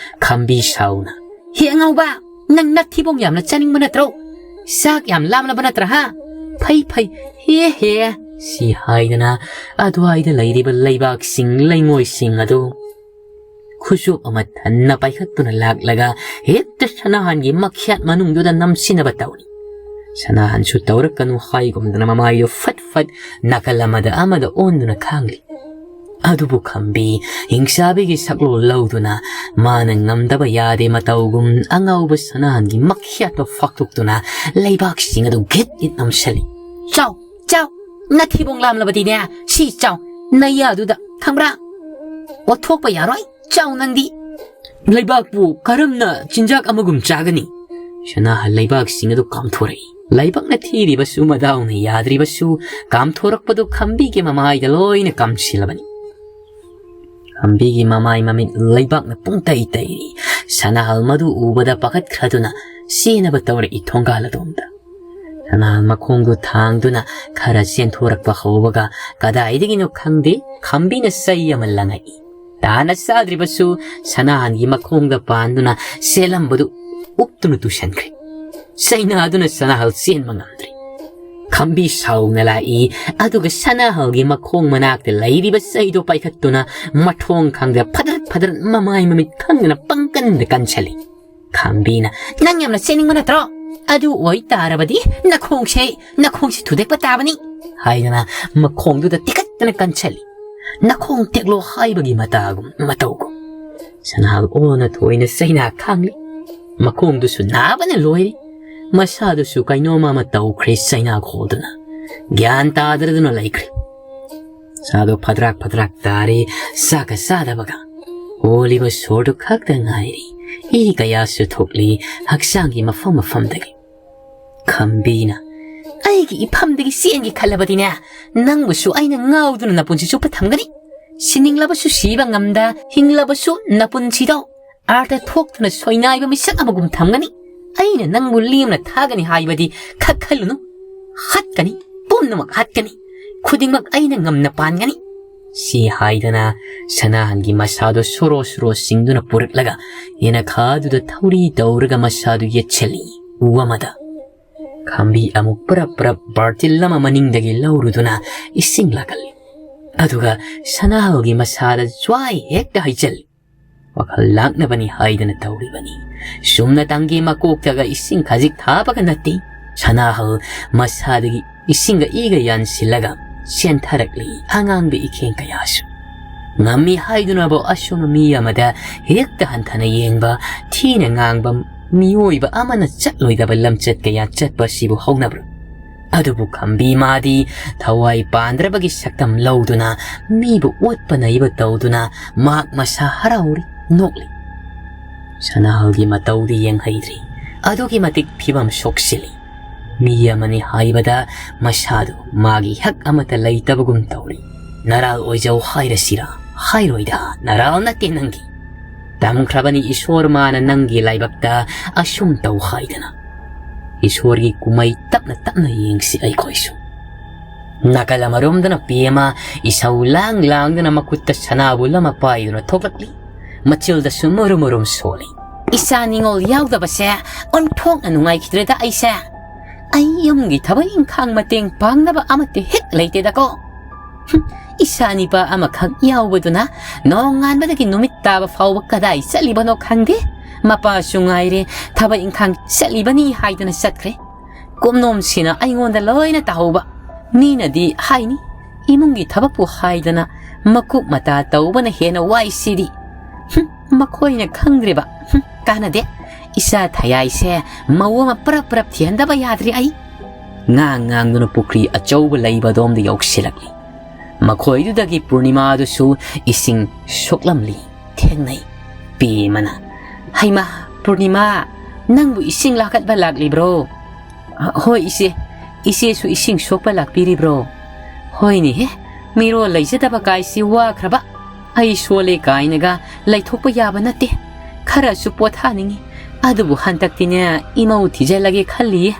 ꯈꯝꯕꯤ ꯁꯥꯎꯅ꯫ "ꯍꯦ ꯑꯉꯥꯎꯕ, ꯅꯪ ꯅꯊꯤꯕꯣꯡ ꯌꯥꯝꯅ ꯆꯥꯅꯤꯡꯕ ꯅꯠꯇ꯭ꯔꯣ? ꯆꯥꯛ ꯌꯥꯝ ꯂꯥꯝꯂꯕ ꯅꯠꯇ꯭ꯔꯥ, ꯍꯥ? ꯐꯩ, ꯐꯩ, ꯍꯦ, ꯍꯦ!" ꯁꯤ ꯍꯥꯏꯗꯅ ꯑꯗꯨꯋꯥꯏꯗ ꯂꯩꯔꯤꯕ ꯂꯩꯕꯥꯛꯁꯤꯡ, ꯂꯩꯉꯣꯏꯁꯤꯡ ꯑꯗꯨ ꯈꯨꯆꯨꯞ ꯑꯃ ꯊꯟꯅ ꯄꯥꯏꯈꯠꯇꯨꯅ ꯂꯥꯛꯂꯒ ꯍꯦꯛꯇ ꯁꯅꯥꯍꯟꯒꯤ ꯃꯈ꯭ꯌꯥꯠ ꯃꯅꯨꯡꯗꯨꯗ ꯅꯝꯁꯤꯟꯅꯕ ꯇꯧꯔꯤ꯫ ꯁꯅꯥꯍꯟꯁꯨ ꯇꯧꯔꯛꯀꯅꯨ ꯍꯥꯏꯒꯨꯝꯗꯅ ꯃꯃꯥꯏꯗꯨ ꯐꯠ ꯐꯠ ꯅꯥꯀꯜ ꯑꯃꯗ ꯑꯃꯗ ꯑꯣꯟꯗꯨꯅ ꯈꯥꯡꯂꯤ꯫ ꯑꯗꯨꯕꯨ ꯈꯝꯕꯤ ꯍꯤꯡꯆꯥꯕꯤꯒꯤ ꯁꯛꯂꯣꯟ ꯂꯧꯗꯨꯅ ꯃꯥꯅ ꯉꯝꯗꯕ ꯌꯥꯗꯦ ꯃꯇꯧꯒꯨꯝ ꯑꯉꯥꯎꯕ ꯁꯅꯥꯍꯟꯒꯤ ꯃꯈ꯭ꯌꯥꯠꯇꯣ ꯐꯥꯛꯇꯣꯛꯇꯨꯅ ꯂꯩꯕꯥꯛꯁꯤꯡ ꯑꯗꯨ ꯒꯤꯠ ꯒꯤꯠ ꯅꯝꯁꯤꯜꯂꯤ꯫ "ꯆꯥꯎ, ꯆꯥꯎ, ꯅꯊꯤꯕꯣꯡ ꯂꯥꯝꯂꯕꯗꯤꯅꯦ, ꯁꯤ ꯆꯥꯎ, ꯅꯌꯥꯗꯨꯗ, ꯈꯪꯕ꯭ꯔꯥ? ꯑꯣꯠꯊꯣꯛꯄ ꯌꯥꯔꯣꯏ, ꯆꯥꯎ ꯅꯪꯗꯤ꯫ ꯂꯩꯕꯥꯛꯄꯨ ꯀꯔꯝꯅ ꯆꯤꯟꯖꯥꯛ ꯑꯃꯒꯨꯝ ꯆꯥꯒꯅꯤ?" ꯁꯅꯥꯍꯟ ꯂꯩꯕꯥꯛꯁꯤꯡ ꯑꯗꯨ ꯀꯥꯝꯊꯣꯔꯛꯏ꯫ ꯂꯥꯏꯕꯛꯅ ꯊꯤꯔꯤꯕꯁꯨ ꯃꯗꯥꯎꯅ ꯌꯥꯗ꯭ꯔꯤꯕꯁꯨ ꯀꯥꯝꯊꯣꯔꯛꯄꯗꯨ ꯈꯝꯕꯤꯒꯤ ꯃꯃꯥꯏꯗ ꯂꯣꯏꯅ ꯀꯥꯝꯁꯤꯜꯂꯕꯅꯤ꯫ ꯈꯝꯕꯤꯒꯤ ꯃꯃꯥꯏ ꯃꯃꯤꯠ ꯂꯩꯕꯥꯛꯅ ꯄꯨꯡꯇꯩ ꯇꯩꯔꯤ꯫ ꯁꯅꯥꯍꯜ ꯃꯗꯨ ꯎꯕꯗ ꯄꯥꯈꯠꯈ꯭ꯔꯗꯨꯅ ꯆꯦꯟꯅꯕ ꯇꯧꯔꯛꯏ ꯊꯣꯡꯒꯥꯜ ꯑꯗꯣꯝꯗ꯫ ꯁꯅꯥꯍꯜ ꯃꯈꯣꯡꯗꯨ ꯊꯥꯡꯗꯨꯅ ꯈꯔ ꯆꯦꯟꯊꯣꯔꯛꯄ ꯍꯧꯕꯒ ꯀꯗꯥꯏꯗꯒꯤꯅꯣ ꯈꯪꯗꯦ, ꯈꯝꯕꯤꯅ ꯆꯩ ꯑꯃ ꯂꯪꯉꯛꯏ꯫ ꯇꯥꯅ ꯆꯥꯗ꯭ꯔꯤꯕꯁꯨ ꯁꯅꯥꯍꯟꯒꯤ ꯃꯈꯣꯡꯗ ꯄꯥꯟꯗꯨꯅ ꯆꯦꯜꯂꯝꯕꯗꯨ ꯎꯞꯇꯨꯅ ꯇꯨꯁꯟꯈ꯭ꯔꯦ꯫ ꯆꯩꯅꯥꯗꯨꯅ ꯁꯅꯥꯍꯜ ꯆꯦꯟꯕ ꯉꯝꯗ꯭ꯔꯦ꯫ ꯈꯝꯕꯤ ꯁꯥꯎꯅ ꯂꯥꯛꯏ, ꯑꯗꯨꯒ ꯁꯅꯥꯍꯜꯒꯤ ꯃꯈꯣꯡ ꯃꯅꯥꯛꯇ ꯂꯩꯔꯤꯕ ꯆꯩꯗꯨ ꯄꯥꯏꯈꯠꯇꯨꯅ ꯃꯊꯣꯡ ꯈꯪꯗ ꯐꯗ꯭ꯔꯠ ꯐꯗ꯭ꯔꯠ ꯃꯃꯥꯏ ꯃꯃꯤꯠ ꯈꯪꯗꯅ ꯄꯪꯀꯟꯗ ꯀꯟꯁꯜꯂꯤ꯫ ꯈꯝꯕꯤꯅ, "ꯅꯪ ꯌꯥꯝꯅ ꯆꯦꯟꯅꯤꯡꯕ ꯅꯠꯇ꯭ꯔꯣ? "ꯑꯗꯨ ꯑꯣꯏ ꯇꯥꯔꯕꯗꯤ ꯅꯈꯣꯡꯁꯦ, ꯅꯈꯣꯡꯁꯦ ꯊꯨꯗꯦꯛꯄ ꯇꯥꯕꯅꯤ" ꯍꯥꯏꯗꯅ ꯃꯈꯣꯡꯗꯨꯗ ꯇꯤꯀꯠꯇꯅ ꯀꯟꯁꯜꯂꯤ꯫ ꯅꯈꯣꯡ ꯇꯦꯛꯂꯣ ꯍꯥꯏꯕꯒꯤ ꯃꯇꯥꯒꯨꯝ ꯃꯇꯧꯒꯨꯝ꯫ ꯁꯅꯥꯍꯜ ꯑꯣꯟꯅ ꯊꯣꯏꯅ ꯆꯩꯅꯥ ꯈꯥꯡꯂꯤ꯫ ꯃꯈꯣꯡꯗꯨꯁꯨ ꯅꯥꯕꯅ ꯂꯣꯏꯔꯦ꯫ ꯃꯁꯥꯗꯨꯁꯨ ꯀꯩꯅꯣꯝꯃ ꯑꯃ ꯇꯧꯈ꯭ꯔꯦ ꯆꯩꯅꯥ ꯈꯣꯜꯗꯨꯅ꯫ ꯒ꯭ꯌꯥꯟ ꯇꯥꯗ꯭ꯔꯗꯨꯅ ꯂꯩꯈ꯭ꯔꯦ꯫ ꯁꯥꯗꯣ ꯐꯗ꯭ꯔꯥꯛ ꯐꯗ꯭ꯔꯥꯛ ꯇꯥꯔꯤ, ꯆꯥꯛꯀ ꯆꯥꯗꯕꯒ꯫ ꯍꯣꯜꯂꯤꯕ ꯁꯣꯔꯗꯨ ꯈꯛꯇ ꯉꯥꯏꯔꯤ꯫ ꯏ ꯀꯌꯥꯁꯨ ꯊꯣꯛꯂꯤ ꯍꯛꯆꯥꯡꯒꯤ ꯃꯐꯝ ꯃꯐꯝꯗꯒꯤ꯫ ꯈꯝꯕꯤꯅ, "ꯑꯩꯒꯤ ꯏꯐꯝꯗꯒꯤ ꯆꯦꯟꯒꯦ ꯈꯜꯂꯕꯗꯤꯅꯦ, ꯅꯪꯕꯨꯁꯨ ꯑꯩꯅ ꯉꯥꯎꯗꯨꯅ ꯅꯄꯨꯟꯁꯤ ꯆꯨꯞꯄ ꯊꯝꯒꯅꯤ꯫ ꯁꯤꯅꯤꯡꯂꯕꯁꯨ ꯁꯤꯕ ꯉꯝꯗ, ꯍꯤꯡꯂꯕꯁꯨ ꯅꯄꯨꯟꯁꯤꯗꯣ ꯑꯥꯔꯊ ꯊꯣꯛꯇꯨꯅ ꯁꯣꯏꯅꯥꯏꯕ ꯃꯤꯁꯛ ꯑꯃꯒꯨꯝ ꯊꯝꯒꯅꯤ꯫ ꯑꯩꯅ ꯅꯪꯕꯨ ꯂꯦꯝꯅ ꯊꯥꯒꯅꯤ ꯍꯥꯏꯕꯗꯤ ꯈꯛ ꯈꯜꯂꯨꯅꯨ꯫ ꯍꯥꯠꯀꯅꯤ, ꯄꯨꯝꯅꯃꯛ ꯍꯥꯠꯀꯅꯤ, ꯈꯨꯗꯤꯡꯃꯛ ꯑꯩꯅ ꯉꯝꯅ ꯄꯥꯟꯒꯅꯤ" ꯁꯤ ꯍꯥꯏꯗꯅ ꯁꯅꯥꯍꯟꯒꯤ ꯃꯁꯥꯗꯣ ꯁꯣꯔꯣ ꯁꯣꯔꯣ ꯆꯤꯡꯗꯨꯅ ꯄꯨꯔꯛꯂꯒ ꯌꯦꯅꯈꯥꯗꯨꯗ ꯊꯧꯔꯤ ꯇꯧꯔꯒ ꯃꯁꯥꯗꯨ ꯌꯦꯠꯁꯜꯂꯤ ꯎ ꯑꯃꯗ꯫ ꯈꯥꯝꯕꯤ ꯑꯃꯨꯛ ꯄꯔꯞ ꯄꯔꯞ ꯕꯥꯔꯇꯤꯜ ꯑꯃ ꯃꯅꯤꯡꯗꯒꯤ ꯂꯧꯔꯨꯗꯨꯅ ꯏꯁꯤꯡ ꯂꯥꯛꯍꯜꯂꯤ꯫ ꯑꯗꯨꯒ ꯁꯅꯥꯍꯜꯒꯤ ꯃꯁꯥꯗ ꯖ꯭ꯋꯥꯏ ꯍꯦꯛꯇ ꯍꯩꯖꯤꯜꯂꯤ꯫ ꯋꯥꯈꯜ ꯂꯥꯛꯅꯕꯅꯤ ꯍꯥꯏꯗꯅ ꯇꯧꯔꯤꯕꯅꯤ꯫ ꯆꯨꯝꯅ ꯇꯪꯒꯤ ꯃꯀꯣꯛꯇꯒ ꯏꯁꯤꯡ ꯈꯖꯤꯛ ꯊꯥꯕꯒ ꯅꯠꯇꯦ꯫ ꯁꯅꯥꯍꯜ ꯃꯁꯥꯗꯒꯤ ꯏꯁꯤꯡꯒ ꯏꯒ ꯌꯥꯟꯁꯤꯜꯂꯒ ꯆꯦꯟꯊꯔꯛꯂꯤ ꯑꯉꯥꯡꯕ ꯏꯈꯦꯡ ꯀꯌꯥꯁꯨ꯫ ꯉꯝꯃꯤ ꯍꯥꯏꯗꯨꯅꯕꯨ ꯑꯁꯨꯝꯕ ꯃꯤ ꯑꯃꯗ ꯍꯦꯛꯇ ꯍꯟꯊꯅ ꯌꯦꯡꯕ, ꯊꯤꯅ ꯉꯥꯡꯕ ꯃꯤꯑꯣꯏꯕ ꯑꯃꯅ ꯆꯠꯂꯣꯏꯗꯕ ꯂꯝꯆꯠ ꯀꯌꯥ ꯆꯠꯄ ꯑꯁꯤꯕꯨ ꯍꯧꯅꯕ꯭ꯔꯥ? ꯑꯗꯨꯕꯨ ꯈꯝꯕꯤ ꯃꯥꯗꯤ ꯊꯋꯥꯏ ꯄꯥꯟꯗ꯭ꯔꯕꯒꯤ ꯁꯛꯇꯝ ꯂꯧꯗꯨꯅ ꯃꯤꯕꯨ ꯑꯣꯠꯄ ꯅꯩꯕ ꯇꯧꯗꯨꯅ ꯃꯍꯥꯛ ꯃꯁꯥ ꯍꯔꯥꯎꯔꯤ, ꯅꯣꯛꯂꯤ꯫ ꯁꯅꯥꯍꯜꯒꯤ ꯃꯇꯧꯗꯤ ꯌꯦꯡꯍꯩꯗ꯭ꯔꯤ꯫ ꯑꯗꯨꯛꯀꯤ ꯃꯇꯤꯛ ꯐꯤꯕꯝ ꯁꯣꯛꯆꯤꯜꯂꯤ꯫ ꯃꯤ ꯑꯃꯅꯤ ꯍꯥꯏꯕꯗ ꯃꯁꯥꯗꯨ ꯃꯥꯒꯤ ꯍꯛ ꯑꯃꯠꯇ ꯂꯩꯇꯕꯒꯨꯝ ꯇꯧꯔꯤ꯫ ꯅꯔꯥꯜ ꯑꯣꯏꯖꯧ ꯍꯥꯏꯔꯁꯤꯔꯥ? ꯍꯥꯏꯔꯣꯏꯗ, ꯅꯔꯥꯜ ꯅꯠꯇꯦ ꯅꯪꯒꯤ꯫ ꯇꯝꯈ꯭ꯔꯕꯅꯤ ꯏꯁꯣꯔ ꯃꯥꯅ ꯅꯪꯒꯤ ꯂꯥꯏꯕꯛꯇ ꯑꯁꯨꯝ ꯇꯧ ꯍꯥꯏꯗꯅ꯫ ꯏꯁꯣꯔꯒꯤ ꯀꯨꯝꯍꯩ ꯇꯞꯅ ꯇꯞꯅ ꯌꯦꯡꯁꯤ ꯑꯩꯈꯣꯏꯁꯨ꯫ ꯅꯥꯀꯜ ꯑꯃꯔꯣꯝꯗꯅ ꯄꯦꯃ ꯏꯁꯧ ꯂꯥꯡ ꯂꯥꯡꯗꯨꯅ ꯃꯈꯨꯠꯇ ꯁꯅꯥꯕꯨꯜ ꯑꯃ ꯄꯥꯏꯗꯨꯅ ꯊꯣꯛꯂꯛꯂꯤ꯫ ꯃꯆꯤꯜꯗꯁꯨ ꯃꯨꯔꯨꯝ ꯃꯨꯔꯨꯝ ꯁꯣꯜꯂꯤ꯫ "ꯏꯆꯥ ꯅꯤꯉꯣꯜ ꯌꯥꯎꯗꯕꯁꯦ ꯑꯣꯟꯊꯣꯛꯅ ꯅꯨꯡꯉꯥꯏꯈꯤꯗ꯭ꯔꯦꯗ ꯑꯩꯁꯦ꯫ ꯑꯩ ꯌꯨꯝꯒꯤ ꯊꯕꯛ ꯏꯪꯈꯥꯡ ꯃꯇꯦꯡ ꯄꯥꯡꯅꯕ ꯑꯃꯠꯇ ꯍꯦꯛ ꯂꯩꯇꯦꯗꯀꯣ꯫ ꯍꯨꯝ, ꯏꯆꯥ ꯅꯤꯄꯥ ꯑꯃꯈꯛ ꯌꯥꯎꯕꯗꯨꯅ ꯅꯣꯡꯉꯥꯟꯕꯗꯒꯤ ꯅꯨꯃꯤꯠ ꯇꯥꯕ ꯐꯥꯎꯕ ꯀꯗꯥꯏ ꯆꯠꯂꯤꯕꯅꯣ ꯈꯪꯗꯦ꯫ ꯃꯄꯥꯁꯨ ꯉꯥꯏꯔꯦ, ꯊꯕꯛ ꯏꯪꯈꯥꯡ ꯆꯠꯂꯤꯕꯅꯤ ꯍꯥꯏꯗꯅ ꯆꯠꯈ꯭ꯔꯦ꯫ ꯀꯨꯝꯅꯣꯝꯁꯤꯅ ꯑꯩꯉꯣꯟꯗ ꯂꯣꯏꯅ ꯇꯥꯍꯧꯕ꯫ ꯃꯤꯅꯗꯤ ꯍꯥꯏꯅꯤ, ꯏꯃꯨꯡꯒꯤ ꯊꯕꯛꯄꯨ ꯍꯥꯏꯗꯅ ꯃꯀꯨꯞ ꯃꯇꯥ ꯇꯧꯕꯅ ꯍꯦꯟꯅ ꯋꯥꯏ ꯁꯤꯗꯤ꯫ ꯍꯨꯝ, ꯃꯈꯣꯏꯅ ꯈꯪꯗ꯭ꯔꯤꯕ꯫ ꯍꯨꯝ, ꯀꯥꯟꯅꯗꯦ꯫ ꯏꯆꯥ ꯊꯌꯥꯏꯁꯦ ꯃꯧ ꯑꯃ ꯄꯔꯞ ꯄꯔꯞ ꯊꯤꯍꯟꯗꯕ ꯌꯥꯗ꯭ꯔꯤ ꯑꯩ꯫ ꯉꯥꯡ ꯉꯥꯡꯗꯨꯅ ꯄꯨꯈ꯭ꯔꯤ ꯑꯆꯧꯕ ꯂꯩꯕ ꯑꯗꯣꯝꯗ ꯌꯧꯁꯤꯜꯂꯛꯂꯤ꯫ ꯃꯈꯣꯏꯗꯨꯗꯒꯤ ꯄꯨꯔꯅꯤꯃꯥꯗꯨꯁꯨ ꯏꯁꯤꯡ ꯁꯣꯛꯂꯝꯂꯤ꯫ ꯊꯦꯡꯅꯩ꯫ ꯄꯦꯃꯅ, "ꯍꯩꯃꯥ, ꯄꯨꯔꯅꯤꯃꯥ, ꯅꯪꯕꯨ ꯏꯁꯤꯡ ꯂꯥꯀꯠꯄ ꯂꯥꯛꯂꯤꯕ꯭ꯔꯣ?" "ꯑ, ꯍꯣꯏ ꯏꯆꯦ, ꯏꯆꯦꯁꯨ ꯏꯁꯤꯡ ꯁꯣꯛꯄ ꯂꯥꯛꯄꯤꯔꯤꯕ꯭ꯔꯣ?" "ꯍꯣꯏꯅꯦꯍꯦ, ꯃꯤꯔꯣꯜ ꯂꯩꯖꯗꯕ ꯀꯥꯏꯁꯤ ꯋꯥꯈ꯭ꯔꯕ꯫ ꯑꯩ ꯁꯣꯜꯂꯦ ꯀꯥꯏꯅꯒ ꯂꯩꯊꯣꯛꯄ ꯌꯥꯕ ꯅꯠꯇꯦ꯫ ꯈꯔꯁꯨ ꯄꯣꯊꯥꯅꯤꯡꯉꯤ꯫ ꯑꯗꯨꯕꯨ ꯍꯟꯗꯛꯇꯤꯅꯦ, ꯏꯃꯧ ꯊꯤꯖꯤꯜꯂꯒꯦ ꯈꯜꯂꯤꯌꯦ꯫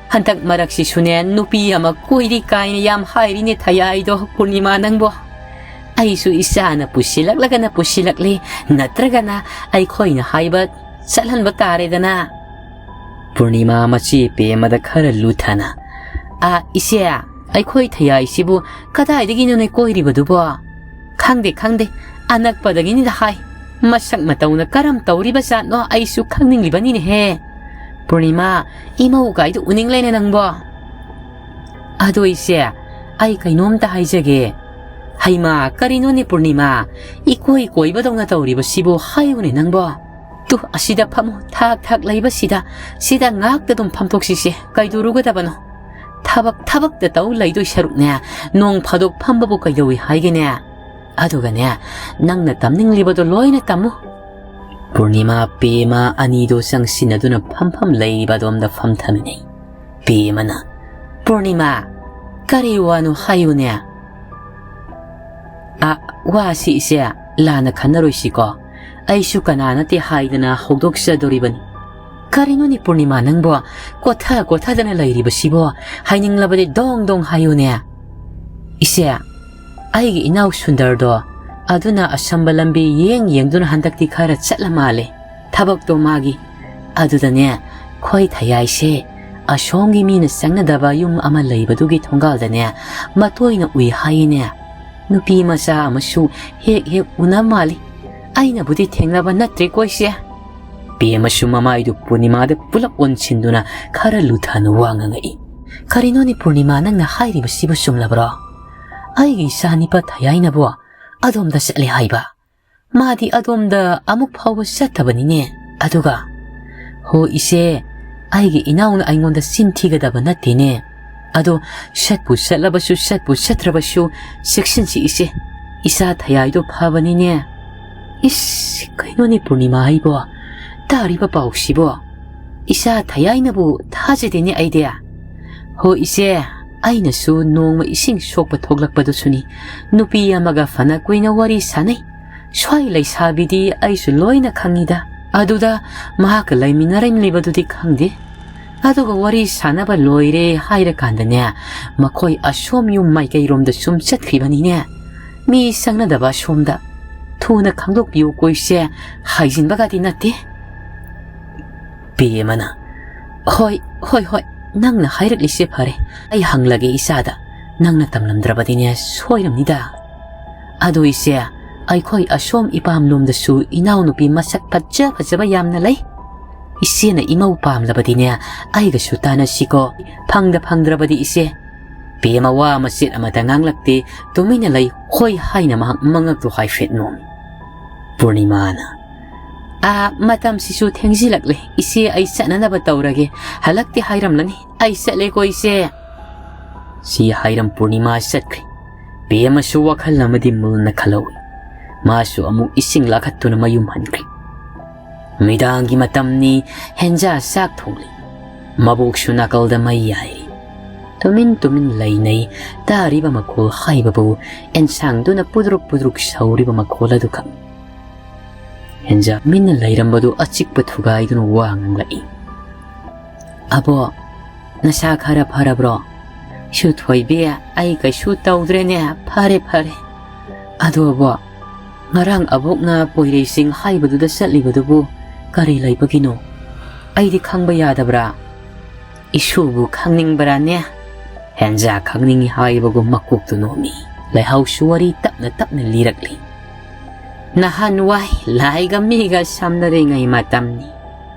ꯍꯟꯗꯛ ꯃꯔꯛꯁꯤꯁꯨꯅꯦ, ꯅꯨꯄꯤ ꯑꯃ ꯀꯣꯏꯔꯤ ꯀꯥꯏꯅ ꯌꯥꯝ ꯍꯥꯏꯔꯤꯅꯦ ꯊꯌꯥꯏꯗꯣ, ꯄꯨꯔꯅꯤꯃꯥ ꯅꯪꯕꯣ꯫ ꯑꯩꯁꯨ ꯏꯆꯥꯅ ꯄꯨꯁꯤꯜꯂꯛꯂꯒꯅ ꯄꯨꯁꯤꯜꯂꯛꯂꯤ, ꯅꯠꯇ꯭ꯔꯒꯅ ꯑꯩꯈꯣꯏꯅ ꯍꯥꯏꯕ ꯆꯠꯍꯟꯕ ꯇꯥꯔꯦꯗꯅ꯫" ꯄꯨꯔꯅꯤꯃꯥ ꯃꯆꯦ ꯄꯦꯃꯗ ꯈꯔ ꯂꯨꯊꯅ, "ꯑ, ꯏꯆꯦ, ꯑꯩꯈꯣꯏ ꯊꯌꯥꯏꯁꯤꯕꯨ ꯀꯗꯥꯏꯗꯒꯤꯅꯣꯅꯦ ꯀꯣꯏꯔꯤꯕꯗꯨꯕꯣ?" "ꯈꯪꯗꯦ, ꯈꯪꯗꯦ, ꯑꯅꯛꯄꯗꯒꯤꯅꯤꯗ ꯍꯥꯏ꯫ ꯃꯁꯛ ꯃꯇꯧꯅ ꯀꯔꯝ ꯇꯧꯔꯤꯕ ꯖꯥꯠꯅꯣ ꯑꯩꯁꯨ ꯈꯪꯅꯤꯡꯂꯤꯕꯅꯤꯅꯦꯍꯦ꯫ ꯄꯨꯔꯅꯤꯃꯥ, ꯏꯃꯧ ꯀꯥꯏꯗꯨ ꯎꯅꯤꯡꯂꯦꯅꯦ ꯅꯪꯕꯣ꯫" "ꯑꯗꯣ ꯏꯆꯦ, ꯑꯩ ꯀꯩꯅꯣꯝꯇ ꯍꯥꯏꯖꯒꯦ꯫" "ꯍꯩꯃꯥ, ꯀꯔꯤꯅꯣꯅꯦ ꯄꯨꯔꯅꯤꯃꯥ? ꯏꯀꯣꯏ ꯀꯣꯏꯕꯗꯧꯅ ꯇꯧꯔꯤꯕꯁꯤꯕꯨ ꯍꯥꯏꯌꯨꯅꯦ ꯅꯪꯕꯣ꯫ ꯇꯨ, ꯑꯁꯤꯗ ꯐꯝꯃꯨ, ꯊꯥꯛ ꯊꯥꯛ ꯂꯩꯕꯁꯤꯗ, ꯁꯤꯗ ꯉꯥꯛꯇ ꯑꯗꯨꯝ ꯐꯝꯊꯣꯛꯁꯤꯁꯦ, ꯀꯩꯗꯧꯔꯨꯒꯗꯕꯅꯣ? ꯊꯕꯛ ꯊꯕꯛꯇ ꯇꯧ ꯂꯩꯗꯣꯏ ꯁꯔꯨꯛꯅꯦ, ꯅꯣꯡ ꯐꯥꯗꯣꯛ ꯐꯝꯕꯕꯨ ꯀꯩꯗꯧꯏ ꯍꯥꯏꯒꯦꯅꯦ? ꯑꯗꯨꯒꯅꯦ, ꯅꯪꯅ ꯇꯝꯅꯤꯡꯂꯤꯕꯗꯣ ꯂꯣꯏꯅ ꯇꯝꯃꯨ꯫" ꯄꯨꯔꯅꯤꯃꯥ ꯄꯦꯃ ꯑꯅꯤꯗꯣ ꯆꯪꯁꯤꯟꯅꯗꯨꯅ ꯐꯝꯐꯝ ꯂꯩꯔꯤꯕ ꯑꯗꯣꯝꯗ ꯐꯝꯊꯃꯤꯟꯅꯩ꯫ ꯄꯦꯃꯅ, "ꯄꯨꯔꯅꯤꯃꯥ, ꯀꯔꯤ ꯋꯥꯅꯣ ꯍꯥꯏꯌꯨꯅꯦ?" "ꯑ, ꯋꯥꯁꯤ ꯏꯆꯦ, ꯂꯥꯟꯅ ꯈꯟꯅꯔꯣꯏꯁꯤꯀꯣ꯫ ꯑꯩꯁꯨ ꯀꯅꯥ ꯅꯠꯇꯦ ꯍꯥꯏꯗꯅ ꯍꯧꯗꯣꯛꯆꯗꯣꯔꯤꯕꯅꯤ꯫" "ꯀꯔꯤꯅꯣꯅꯦ ꯄꯨꯔꯅꯤꯃꯥ ꯅꯪꯕꯣ? ꯀꯣꯊ ꯀꯣꯊꯗꯅ ꯂꯩꯔꯤꯕꯁꯤꯕꯣ? ꯍꯥꯏꯅꯤꯡꯂꯕꯗꯤ ꯗꯣꯡ ꯗꯣꯡ ꯍꯥꯏꯌꯨꯅꯦ꯫" "ꯏꯆꯦ, ꯑꯩꯒꯤ ꯏꯅꯥꯎ ꯁꯨꯟꯗꯔꯗꯣ, ꯑꯗꯨꯅ ꯑꯁꯝꯕ ꯂꯝꯕꯤ ꯌꯦꯡ ꯌꯦꯡꯗꯨꯅ ꯍꯟꯗꯛꯇꯤ ꯈꯔ ꯆꯠꯂ ꯃꯥꯜꯂꯦ, ꯊꯕꯛꯇꯣ ꯃꯥꯒꯤ꯫ ꯑꯗꯨꯗꯅꯦ, ꯈꯣꯏ ꯊꯌꯥꯏꯁꯦ ꯑꯁꯣꯝꯒꯤ ꯃꯤꯅ ꯆꯪꯅꯗꯕ ꯌꯨꯝ ꯑꯃ ꯂꯩꯕꯗꯨꯒꯤ ꯊꯣꯡꯒꯥꯜꯗꯅꯦ, ꯃꯇꯣꯏꯅ ꯎꯏ ꯍꯥꯏꯌꯦꯅꯦ꯫ ꯅꯨꯄꯤ ꯃꯆꯥ ꯑꯃꯁꯨ ꯍꯦꯛ ꯍꯦꯛ ꯎꯅ ꯃꯥꯜꯂꯤ꯫ ꯑꯩꯅꯕꯨꯗꯤ ꯊꯦꯡꯅꯕ ꯅꯠꯇ꯭ꯔꯦꯀꯣ ꯏꯆꯦ꯫ ꯄꯦꯃꯁꯨ ꯃꯃꯥꯏꯗꯨ ꯄꯨꯔꯅꯤꯃꯥꯗ ꯄꯨꯂꯞ ꯑꯣꯟꯁꯤꯟꯗꯨꯅ ꯈꯔ ꯂꯨꯊꯅ ꯋꯥ ꯉꯥꯡꯉꯛꯏ꯫ "ꯀꯔꯤꯅꯣꯅꯦ ꯄꯨꯔꯅꯤꯃꯥ, ꯅꯪꯅ ꯍꯥꯏꯔꯤꯕꯁꯤꯕꯨ ꯆꯨꯝꯂꯕ꯭ꯔꯣ? ꯑꯩꯒꯤ ꯏꯆꯥ ꯅꯤꯄꯥ ꯊꯌꯥꯏꯅꯕꯨ ꯑꯗꯣꯝꯗ ꯆꯠꯂꯦ ꯍꯥꯏꯕ? ꯃꯥꯗꯤ ꯑꯗꯣꯝꯗ ꯑꯃꯨꯛ ꯐꯥꯎꯕ ꯆꯠꯇꯕꯅꯤꯅꯦ꯫ ꯑꯗꯨꯒ, ꯍꯣ ꯏꯆꯦ, ꯑꯩꯒꯤ ꯏꯅꯥꯎꯅ ꯑꯩꯉꯣꯟꯗ ꯆꯤꯟ ꯊꯤꯒꯗꯕ ꯅꯠꯇꯦꯅꯦ꯫ ꯑꯗꯣ ꯆꯠꯄꯨ ꯆꯠꯂꯕꯁꯨ, ꯆꯠꯄꯨ ꯆꯠꯇ꯭ꯔꯕꯁꯨ, ꯆꯦꯛꯁꯤꯟꯁꯤ ꯏꯆꯦ꯫ ꯏꯆꯥ ꯊꯌꯥꯏꯗꯣ ꯐꯕꯅꯤꯅꯦ꯫" ꯏꯁ, ꯀꯩꯅꯣꯅꯦ ꯄꯨꯔꯅꯤꯃꯥ ꯍꯥꯏꯕꯣ? ꯇꯥꯔꯤꯕ ꯄꯥꯎꯁꯤꯕꯣ? ꯏꯆꯥ ꯊꯌꯥꯏꯅꯕꯨ ꯊꯥꯖꯗꯦꯅꯦ ꯑꯩꯗꯤ꯫ ꯍꯣ ꯏꯆꯦ, ꯑꯩꯅꯁꯨ ꯅꯣꯡꯃ ꯏꯁꯤꯡ ꯁꯣꯛꯄ ꯊꯣꯛꯂꯛꯄꯗꯨꯁꯨꯅꯤ꯫ ꯅꯨꯄꯤ ꯑꯃꯒ ꯐꯅ ꯀꯨꯏꯅ ꯋꯥꯔꯤ ꯁꯥꯟꯅꯩ꯫ ꯁ꯭ꯋꯥꯏ ꯂꯩꯁꯥꯕꯤꯗꯤ ꯑꯩꯁꯨ ꯂꯣꯏꯅ ꯈꯪꯉꯤꯗ꯫ ꯑꯗꯨꯗ ꯃꯍꯥꯛꯀ ꯂꯩꯃꯤꯟꯅꯔꯝꯂꯤꯕꯗꯨꯗꯤ ꯈꯪꯗꯦ꯫ ꯑꯗꯨꯒ ꯋꯥꯔꯤ ꯁꯥꯟꯅꯕ ꯂꯣꯏꯔꯦ ꯍꯥꯏꯔꯀꯥꯟꯗꯅꯦ, ꯃꯈꯣꯏ ꯑꯁꯣꯝ ꯌꯨꯝ ꯃꯥꯏꯀꯩꯔꯣꯝꯗ ꯁꯨꯝ ꯆꯠꯈꯤꯕꯅꯤꯅꯦ꯫ ꯃꯤ ꯆꯪꯅꯗꯕ ꯑꯁꯣꯝꯗ꯫ ꯊꯨꯅ ꯈꯪꯗꯣꯛꯄꯤꯌꯨ ꯀꯣ ꯏꯆꯦ, ꯍꯥꯏꯖꯤꯟꯕꯒꯗꯤ ꯅꯠꯇꯦ꯫ ꯄꯦꯃꯅ, "ꯍꯣꯏ, ꯍꯣꯏ, ꯍꯣꯏ, ꯅꯪꯅ ꯍꯥꯏꯔꯛꯂꯤꯁꯦ ꯐꯔꯦ꯫ ꯑꯩ ꯍꯪꯂꯒꯦ ꯏꯆꯥꯗ꯫ ꯅꯪꯅ ꯇꯝꯂꯝꯗ꯭ꯔꯕꯗꯤꯅꯦ ꯁꯣꯏꯔꯝꯅꯤꯗ꯫ ꯑꯗꯣ ꯏꯆꯦ, ꯑꯩꯈꯣꯏ ꯑꯁꯣꯝ ꯏꯄꯥꯝꯂꯣꯝꯗꯁꯨ ꯏꯅꯥꯎꯅꯨꯄꯤ ꯃꯁꯛ ꯐꯖ ꯐꯖꯕ ꯌꯥꯝꯅ ꯂꯩ꯫ ꯏꯆꯦꯅ ꯏꯃꯧ ꯄꯥꯝꯂꯕꯗꯤꯅꯦ ꯑꯩꯒꯁꯨ ꯇꯥꯟꯅꯁꯤꯀꯣ꯫ ꯐꯪꯗ ꯐꯪꯗ꯭ꯔꯕꯗꯤ ꯏꯆꯦ꯫" ꯄꯦꯃ ꯋꯥ ꯃꯆꯦꯠ ꯑꯃꯠꯇ ꯉꯥꯡꯂꯛꯇꯦ, ꯇꯨꯃꯤꯟꯅ ꯂꯩ꯫ "ꯍꯣꯏ" ꯍꯥꯏꯅ ꯃꯍꯥꯛ ꯃꯉꯛꯇꯨ ꯍꯥꯏꯐꯦꯠ ꯅꯣꯝꯃꯤ꯫ ꯄꯨꯔꯅꯤꯃꯥꯅ, "ꯑꯥ, ꯃꯇꯝꯁꯤꯁꯨ ꯊꯦꯡꯖꯤꯜꯂꯛꯂꯦ꯫ ꯏꯆꯦ, ꯑꯩ ꯆꯠꯅꯅꯕ ꯇꯧꯔꯒꯦ꯫ ꯍꯜꯂꯛꯇꯦ ꯍꯥꯏꯔꯝꯂꯅꯤ꯫ ꯑꯩ ꯆꯠꯂꯦꯀꯣ ꯏꯆꯦ꯫" ꯁꯤ ꯍꯥꯏꯔꯝ ꯄꯨꯔꯅꯤꯃꯥ ꯆꯠꯈ꯭ꯔꯦ꯫ ꯄꯦꯃꯁꯨ ꯋꯥꯈꯜ ꯑꯃꯗꯤ ꯃꯨꯟꯅ ꯈꯜꯍꯧꯏ꯫ ꯃꯥꯁꯨ ꯑꯃꯨꯛ ꯏꯁꯤꯡ ꯂꯥꯈꯠꯇꯨꯅ ꯃꯌꯨꯝ ꯍꯟꯈ꯭ꯔꯦ꯫ ꯃꯤꯗꯥꯡꯒꯤ ꯃꯇꯝꯅꯤ, ꯍꯦꯟꯖꯥ ꯆꯥꯛ ꯊꯣꯡꯂꯤ꯫ ꯃꯕꯣꯛꯁꯨ ꯅꯥꯀꯜꯗ ꯃꯩ ꯌꯥꯏꯔꯤ꯫ ꯇꯨꯃꯤꯟ ꯇꯨꯃꯤꯟ ꯂꯩꯅꯩ꯫ ꯇꯥꯔꯤꯕ ꯃꯈꯣꯜ ꯍꯥꯏꯕꯕꯨ ꯑꯦꯟꯁꯥꯡꯗꯨꯅ ꯄꯨꯗ꯭ꯔꯨꯛ ꯄꯨꯗ꯭ꯔꯨꯛ ꯁꯧꯔꯤꯕ ꯃꯈꯣꯜ ꯑꯗꯨꯈꯛ꯫ ꯍꯦꯟꯖꯥ ꯃꯤꯟꯅ ꯂꯩꯔꯝꯕꯗꯨ ꯑꯆꯤꯛꯄ ꯊꯨꯒꯥꯏꯗꯨꯅ ꯋꯥ ꯉꯥꯡꯂꯛꯏ꯫ "ꯑꯕꯣ, ꯅꯁꯥ ꯈꯔ ꯐꯔꯕ꯭ꯔꯣ?" "ꯁꯨ ꯊꯣꯏꯕꯤ, ꯑꯩ ꯀꯩꯁꯨ ꯇꯧꯗ꯭ꯔꯦꯅꯦ, ꯐꯔꯦ, ꯐꯔꯦ꯫ ꯑꯗꯣ ꯑꯕꯣ, ꯉꯔꯥꯡ ꯑꯕꯣꯛꯅ ꯄꯣꯏꯔꯩ ꯆꯤꯡ ꯍꯥꯏꯕꯗꯨꯗ ꯆꯠꯂꯤꯕꯗꯨꯕꯨ ꯀꯔꯤ ꯂꯩꯕꯒꯤꯅꯣ? ꯑꯩꯗꯤ ꯈꯪꯕ ꯌꯥꯗꯕ꯭ꯔꯥ?" "ꯏꯁꯨꯕꯨ ꯈꯪꯅꯤꯡꯕ꯭ꯔꯥꯅꯦ?" ꯍꯦꯟꯖꯥ ꯈꯪꯅꯤꯡꯏ ꯍꯥꯏꯕꯒꯨꯝ ꯃꯀꯣꯛꯇꯨ ꯅꯣꯝꯃꯤ꯫ ꯂꯩꯍꯥꯎꯁꯨ ꯋꯥꯔꯤ ꯇꯞꯅ ꯇꯞꯅ ꯂꯤꯔꯛꯂꯤ꯫ ꯅꯍꯥꯟꯋꯥꯏ ꯂꯥꯏꯒ ꯃꯤꯒ ꯁꯝꯅꯔꯤꯉꯩ ꯃꯇꯝꯅꯤ꯫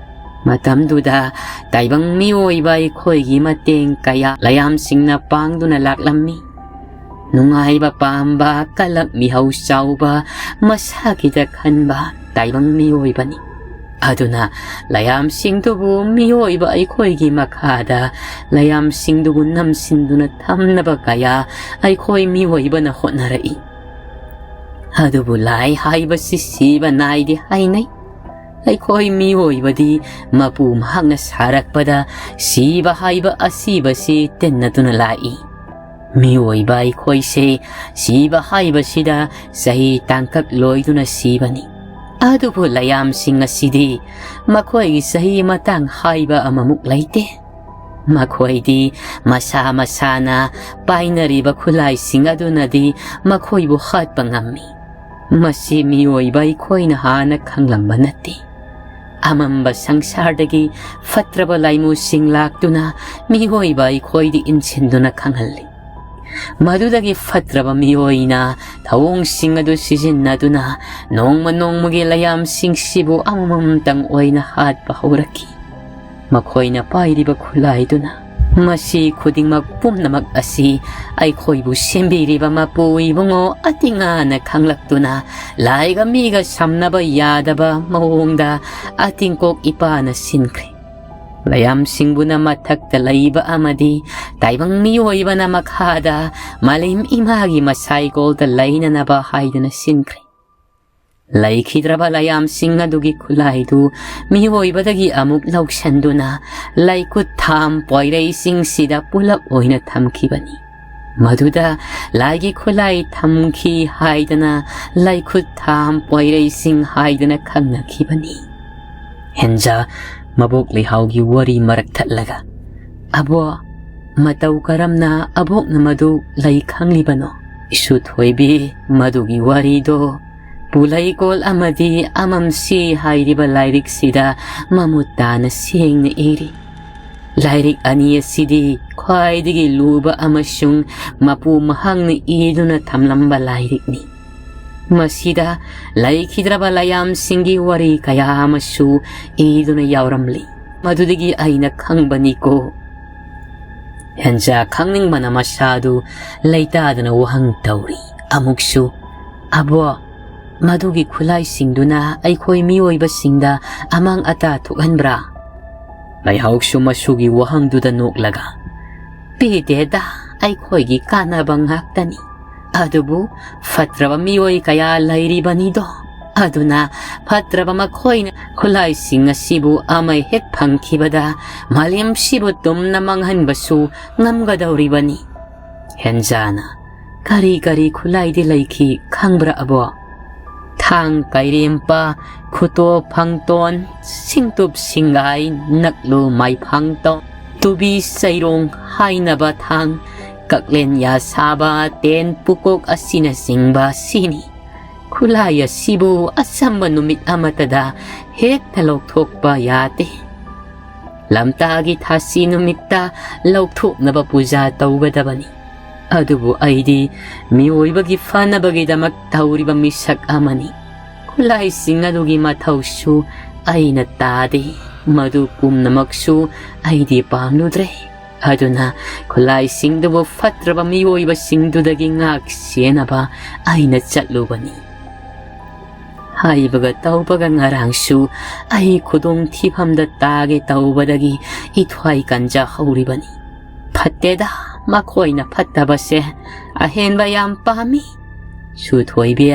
ꯃꯇꯝꯗꯨꯗ ꯇꯥꯏꯕꯪ ꯃꯤꯑꯣꯏꯕ ꯑꯩꯈꯣꯏꯒꯤ ꯃꯇꯦꯡ ꯀꯌꯥ ꯂꯥꯏꯌꯥꯝꯁꯤꯡꯅ ꯄꯥꯡꯗꯨꯅ ꯂꯥꯛꯂꯝꯃꯤ꯫ ꯅꯨꯡꯉꯥꯏꯕ ꯄꯥꯝꯕ, ꯀꯂꯛ ꯃꯤꯍꯧ ꯆꯥꯎꯕ, ꯃꯁꯥꯒꯤꯗ ꯈꯟꯕ ꯇꯥꯏꯕꯪ ꯃꯤꯑꯣꯏꯕꯅꯤ꯫ ꯑꯗꯨꯅ ꯂꯥꯏꯌꯥꯝꯁꯤꯡꯗꯨꯕꯨ ꯃꯤꯑꯣꯏꯕ ꯑꯩꯈꯣꯏꯒꯤ ꯃꯈꯥꯗ ꯂꯥꯏꯌꯥꯝꯁꯤꯡꯗꯨꯕꯨ ꯅꯝꯁꯤꯟꯗꯨꯅ ꯊꯝꯅꯕ ꯀꯌꯥ ꯑꯩꯈꯣꯏ ꯃꯤꯑꯣꯏꯕꯅ ꯍꯣꯠꯅꯔꯛꯏ꯫ ꯑꯗꯨꯕꯨ ꯂꯥꯏ ꯍꯥꯏꯕꯁꯤ ꯁꯤꯕ ꯅꯥꯏꯗꯦ ꯍꯥꯏꯅꯩ꯫ ꯑꯩꯈꯣꯏ ꯃꯤꯑꯣꯏꯕꯗꯤ ꯃꯄꯨ ꯃꯍꯥꯛꯅ ꯁꯥꯔꯛꯄꯗ ꯁꯤꯕ ꯍꯥꯏꯕ ꯑꯁꯤꯕꯁꯤ ꯇꯤꯟꯅꯗꯨꯅ ꯂꯥꯛꯏ꯫ ꯃꯤꯑꯣꯏꯕ ꯑꯩꯈꯣꯏꯁꯦ ꯁꯤꯕ ꯍꯥꯏꯕꯁꯤꯗ ꯆꯍꯤ ꯇꯥꯡꯀꯛ ꯂꯣꯏꯗꯨꯅ ꯁꯤꯕꯅꯤ꯫ ꯑꯗꯨꯕꯨ ꯂꯥꯏꯌꯥꯝꯁꯤꯡ ꯑꯁꯤꯗꯤ ꯃꯈꯣꯏꯒꯤ ꯆꯍꯤ ꯃꯇꯥꯡ ꯍꯥꯏꯕ ꯑꯃꯃꯨꯛ ꯂꯩꯇꯦ꯫ ꯃꯈꯣꯏꯗꯤ ꯃꯁꯥ ꯃꯁꯥꯅ ꯄꯥꯏꯅꯔꯤꯕ ꯈꯨꯠꯂꯥꯏꯁꯤꯡ ꯑꯗꯨꯅꯗꯤ ꯃꯈꯣꯏꯕꯨ ꯍꯥꯠꯄ ꯉꯝꯃꯤ꯫ ꯃꯁꯤ ꯃꯤꯑꯣꯏꯕ ꯑꯩꯈꯣꯏꯅ ꯍꯥꯟꯅ ꯈꯪꯂꯝꯕ ꯅꯠꯇꯦ꯫ ꯑꯃꯝꯕ ꯁꯪꯁꯥꯔꯗꯒꯤ ꯐꯠꯇ꯭ꯔꯕ ꯂꯥꯏꯃꯨꯁꯤꯡ ꯂꯥꯛꯇꯨꯅ ꯃꯤꯑꯣꯏꯕ ꯑꯩꯈꯣꯏꯗꯤ ꯏꯟꯁꯤꯟꯗꯨꯅ ꯈꯪꯍꯜꯂꯤ꯫ ꯃꯗꯨꯗꯒꯤ ꯐꯠꯇ꯭ꯔꯕ ꯃꯤꯑꯣꯏꯅ ꯊꯧꯑꯣꯡꯁꯤꯡ ꯑꯗꯨ ꯁꯤꯖꯤꯟꯅꯗꯨꯅ ꯅꯣꯡꯃ ꯅꯣꯡꯃꯒꯤ ꯂꯥꯏꯌꯥꯝꯁꯤꯡꯁꯤꯕꯨ ꯑꯃꯃꯝꯇꯪ ꯑꯣꯏꯅ ꯍꯥꯠꯄ ꯍꯧꯔꯛꯈꯤ꯫ ꯃꯈꯣꯏꯅ ꯄꯥꯏꯔꯤꯕ ꯈꯨꯠꯂꯥꯏꯗꯨꯅ꯫ ꯃꯁꯤ ꯈꯨꯗꯤꯡꯃꯛ ꯄꯨꯝꯅꯃꯛ ꯑꯁꯤ ꯑꯩꯈꯣꯏꯕꯨ ꯁꯦꯝꯕꯤꯔꯤꯕ ꯃꯄꯨ ꯏꯕꯨꯡꯉꯣ ꯑꯇꯤꯉꯥꯅ ꯈꯪꯂꯛꯇꯨꯅ ꯂꯥꯏꯒ ꯃꯤꯒ ꯁꯝꯅꯕ ꯌꯥꯗꯕ ꯃꯑꯣꯡꯗ ꯑꯇꯤꯡꯀꯣꯛ ꯏꯄꯥꯅ ꯁꯤꯟꯈ꯭ꯔꯦ꯫ ꯂꯥꯏꯌꯥꯝꯁꯤꯡꯕꯨꯅ ꯃꯊꯛꯇ ꯂꯩꯕ ꯑꯃꯗꯤ ꯇꯥꯏꯕꯪ ꯃꯤꯑꯣꯏꯕꯅ ꯃꯈꯥꯗ ꯃꯥꯂꯦꯝ ꯏꯃꯥꯒꯤ ꯃꯁꯥꯏꯒꯣꯜꯗ ꯂꯩꯅꯅꯕ ꯍꯥꯏꯗꯨꯅ ꯁꯤꯟꯈ꯭ꯔꯦ꯫ ꯂꯩꯈꯤꯗ꯭ꯔꯕ ꯂꯥꯏꯌꯥꯝꯁꯤꯡ ꯑꯗꯨꯒꯤ ꯈꯨꯠꯂꯥꯏꯗꯨ ꯃꯤꯑꯣꯏꯕꯗꯒꯤ ꯑꯃꯨꯛ ꯂꯧꯁꯤꯟꯗꯨꯅ ꯂꯩꯈꯨꯠ ꯊꯥꯝ ꯄꯣꯏꯔꯩꯁꯤꯡꯁꯤꯗ ꯄꯨꯂꯞ ꯑꯣꯏꯅ ꯊꯝꯈꯤꯕꯅꯤ꯫ ꯃꯗꯨꯗ ꯂꯥꯏꯒꯤ ꯈꯨꯠꯂꯥꯏ ꯊꯝꯈꯤ ꯍꯥꯏꯗꯅ ꯂꯩꯈꯨꯠ ꯊꯥꯝ ꯄꯣꯏꯔꯩꯁꯤꯡ ꯍꯥꯏꯗꯅ ꯈꯪꯅꯈꯤꯕꯅꯤ꯫ ꯍꯦꯟꯖꯥ ꯃꯕꯣꯛ ꯂꯩꯍꯥꯎꯒꯤ ꯋꯥꯔꯤ ꯃꯔꯛ ꯊꯠꯂꯒ, "ꯑꯕꯣ, ꯃꯇꯧ ꯀꯔꯝꯅ ꯑꯕꯣꯛꯅ ꯃꯗꯨ ꯂꯩ ꯈꯪꯂꯤꯕꯅꯣ?" ꯏꯁꯨ ꯊꯣꯏꯕꯤ, ꯃꯗꯨꯒꯤ ꯋꯥꯔꯤꯗꯣ ꯄꯨꯂꯩꯀꯣꯜ ꯑꯃꯗꯤ ꯑꯃꯝꯁꯤ ꯍꯥꯏꯔꯤꯕ ꯂꯥꯏꯔꯤꯛꯁꯤꯗ ꯃꯃꯨꯠ ꯇꯥꯅ ꯁꯦꯡꯅ ꯏꯔꯤ꯫ ꯂꯥꯏꯔꯤꯛ ꯑꯅꯤ ꯑꯁꯤꯗꯤ ꯈ꯭ꯋꯥꯏꯗꯒꯤ ꯂꯨꯕ ꯑꯃꯁꯨꯡ ꯃꯄꯨ ꯃꯍꯥꯛꯅ ꯏꯗꯨꯅ ꯊꯝꯂꯝꯕ ꯂꯥꯏꯔꯤꯛꯅꯤ꯫ ꯃꯁꯤꯗ ꯂꯩꯈꯤꯗ꯭ꯔꯕ ꯂꯥꯏꯌꯥꯝꯁꯤꯡꯒꯤ ꯋꯥꯔꯤ ꯀꯌꯥ ꯑꯃꯁꯨ ꯏꯗꯨꯅ ꯌꯥꯎꯔꯝꯂꯤ꯫ ꯃꯗꯨꯗꯒꯤ ꯑꯩꯅ ꯈꯪꯕꯅꯤꯀꯣ꯫ ꯍꯦꯟꯖꯥ ꯈꯪꯅꯤꯡꯕꯅ ꯃꯁꯥꯗꯨ ꯂꯩꯇꯥꯗꯅ ꯋꯥꯍꯪ ꯇꯧꯔꯤ꯫ ꯑꯃꯨꯛꯁꯨ, "ꯑꯕꯣ, ꯃꯗꯨꯒꯤ ꯈꯨꯠꯂꯥꯏꯁꯤꯡꯗꯨꯅ ꯑꯩꯈꯣꯏ ꯃꯤꯑꯣꯏꯕꯁꯤꯡꯗ ꯑꯃꯥꯡ ꯑꯇꯥ ꯊꯣꯛꯍꯟꯕ꯭ꯔꯥ?" ꯂꯩꯍꯥꯎꯁꯨ ꯃꯁꯨꯒꯤ ꯋꯥꯍꯪꯗꯨꯗ ꯅꯣꯛꯂꯒ, "ꯄꯤꯗꯦꯗ, ꯑꯩꯈꯣꯏꯒꯤ ꯀꯥꯟꯅꯕ ꯉꯥꯛꯇꯅꯤ꯫ ꯑꯗꯨꯕꯨ ꯐꯠꯇ꯭ꯔꯕ ꯃꯤꯑꯣꯏ ꯀꯌꯥ ꯂꯩꯔꯤꯕꯅꯤꯗꯣ꯫ ꯑꯗꯨꯅ ꯐꯠꯇ꯭ꯔꯕ ꯃꯈꯣꯏꯅ ꯈꯨꯠꯂꯥꯏꯁꯤꯡ ꯑꯁꯤꯕꯨ ꯑꯃ ꯍꯦꯛ ꯐꯪꯈꯤꯕꯗ ꯃꯥꯂꯦꯝꯁꯤꯕꯨ ꯇꯨꯝꯅ ꯃꯥꯡꯍꯟꯕꯁꯨ ꯉꯝꯒꯗꯧꯔꯤꯕꯅꯤ꯫" ꯍꯦꯟꯖꯥꯅ, "ꯀꯔꯤ ꯀꯔꯤ ꯈꯨꯠꯂꯥꯏꯗꯤ ꯂꯩꯈꯤ ꯈꯪꯕ꯭ꯔꯥ ꯑꯕꯣ?" "ꯊꯥꯡ ꯀꯩꯔꯦꯝꯄ, ꯈꯨꯇꯣ ꯐꯪꯇꯣꯟ, ꯁꯤꯡꯇꯨꯞ ꯁꯤꯡꯒꯥꯏ, ꯅꯛꯂꯨ ꯃꯥꯏꯐꯥꯡꯇꯣꯟ, ꯇꯨꯕꯤ ꯆꯩꯔꯣꯡ ꯍꯥꯏꯅꯕ ꯊꯥꯡ, ꯀꯛꯂꯦꯟ ꯌꯥ ꯁꯥꯕ, ꯇꯦꯟ ꯄꯨꯀꯣꯛ ꯑꯁꯤꯅꯆꯤꯡꯕ ꯁꯤꯅꯤ꯫ ꯈꯨꯠꯂꯥꯏ ꯑꯁꯤꯕꯨ ꯑꯆꯝꯕ ꯅꯨꯃꯤꯠ ꯑꯃꯠꯇꯗ ꯍꯦꯛꯇ ꯂꯧꯊꯣꯛꯄ ꯌꯥꯗꯦ꯫ ꯂꯝꯇꯥꯒꯤ ꯊꯥꯁꯤ ꯅꯨꯃꯤꯠꯇ ꯂꯧꯊꯣꯛꯅꯕ ꯄꯨꯖꯥ ꯇꯧꯒꯗꯕꯅꯤ꯫ ꯑꯗꯨꯕꯨ ꯑꯩꯗꯤ ꯃꯤꯑꯣꯏꯕꯒꯤ ꯐꯅꯕꯒꯤꯗꯃꯛ ꯇꯧꯔꯤꯕ ꯃꯤꯁꯛ ꯑꯃꯅꯤ꯫ ꯈꯨꯠꯂꯥꯏꯁꯤꯡ ꯑꯗꯨꯒꯤ ꯃꯊꯧꯁꯨ ꯑꯩꯅ ꯇꯥꯗꯦ꯫ ꯃꯗꯨ ꯄꯨꯝꯅꯃꯛꯁꯨ ꯑꯩꯗꯤ ꯄꯥꯝꯂꯨꯗ꯭ꯔꯦ꯫ ꯑꯗꯨꯅ ꯈꯨꯠꯂꯥꯏꯁꯤꯡꯗꯨꯕꯨ ꯐꯠꯇ꯭ꯔꯕ ꯃꯤꯑꯣꯏꯕꯁꯤꯡꯗꯨꯗꯒꯤ ꯉꯥꯛ ꯁꯦꯟꯅꯕ ꯑꯩꯅ ꯆꯠꯂꯨꯕꯅꯤ꯫" ꯍꯥꯏꯕꯒ ꯇꯧꯕꯒ ꯉꯔꯥꯡꯁꯨ ꯑꯩ ꯈꯨꯗꯣꯡ ꯊꯤꯐꯝꯗ ꯇꯥꯒꯦ ꯇꯧꯕꯗꯒꯤ ꯏꯊ꯭ꯋꯥꯏ ꯀꯟꯖꯍꯧꯔꯤꯕꯅꯤ꯫ ꯐꯠꯇꯦꯗ, ꯃꯈꯣꯏꯅ ꯐꯠꯇꯕꯁꯦ ꯑꯍꯦꯟꯕ ꯌꯥꯝ ꯄꯥꯝꯃꯤ꯫ ꯁꯨꯊꯣꯏꯕꯤ,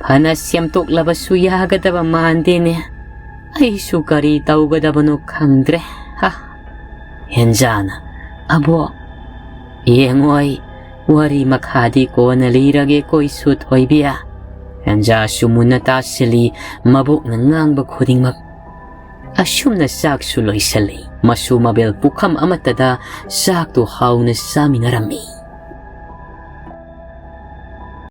ꯐꯅ ꯁꯦꯝꯗꯣꯛꯂꯕꯁꯨ ꯌꯥꯒꯗꯕ ꯃꯥꯟꯗꯦꯅꯦ꯫ ꯑꯩꯁꯨ ꯀꯔꯤ ꯇꯧꯒꯗꯕꯅꯣ ꯈꯪꯗ꯭ꯔꯦ꯫ ꯍꯥ꯫ ꯍꯦꯟꯖꯥꯅ, "ꯑꯕꯣ, ꯌꯦꯡꯉꯣꯏ, ꯋꯥꯔꯤ ꯃꯈꯥꯗꯤ ꯀꯣꯟꯅ ꯂꯤꯔꯒꯦ ꯀꯣꯏꯁꯨ ꯊꯣꯏꯕꯤ꯫" ꯍꯦꯟꯖꯥꯁꯨ ꯃꯨꯟꯅ ꯇꯥꯁꯤꯜꯂꯤ, ꯃꯕꯣꯛꯅ ꯉꯥꯡꯕ ꯈꯨꯗꯤꯡꯃꯛ꯫ ꯑꯁꯨꯝꯅ ꯆꯥꯛꯁꯨ ꯂꯣꯏꯁꯤꯜꯂꯤ꯫ ꯃꯁꯨ ꯃꯕꯦꯜ ꯄꯨꯈꯝ ꯑꯃꯠꯇꯗ ꯆꯥꯛꯇꯨ ꯍꯥꯎꯅ ꯆꯥꯃꯤꯟꯅꯔꯝꯃꯤ꯫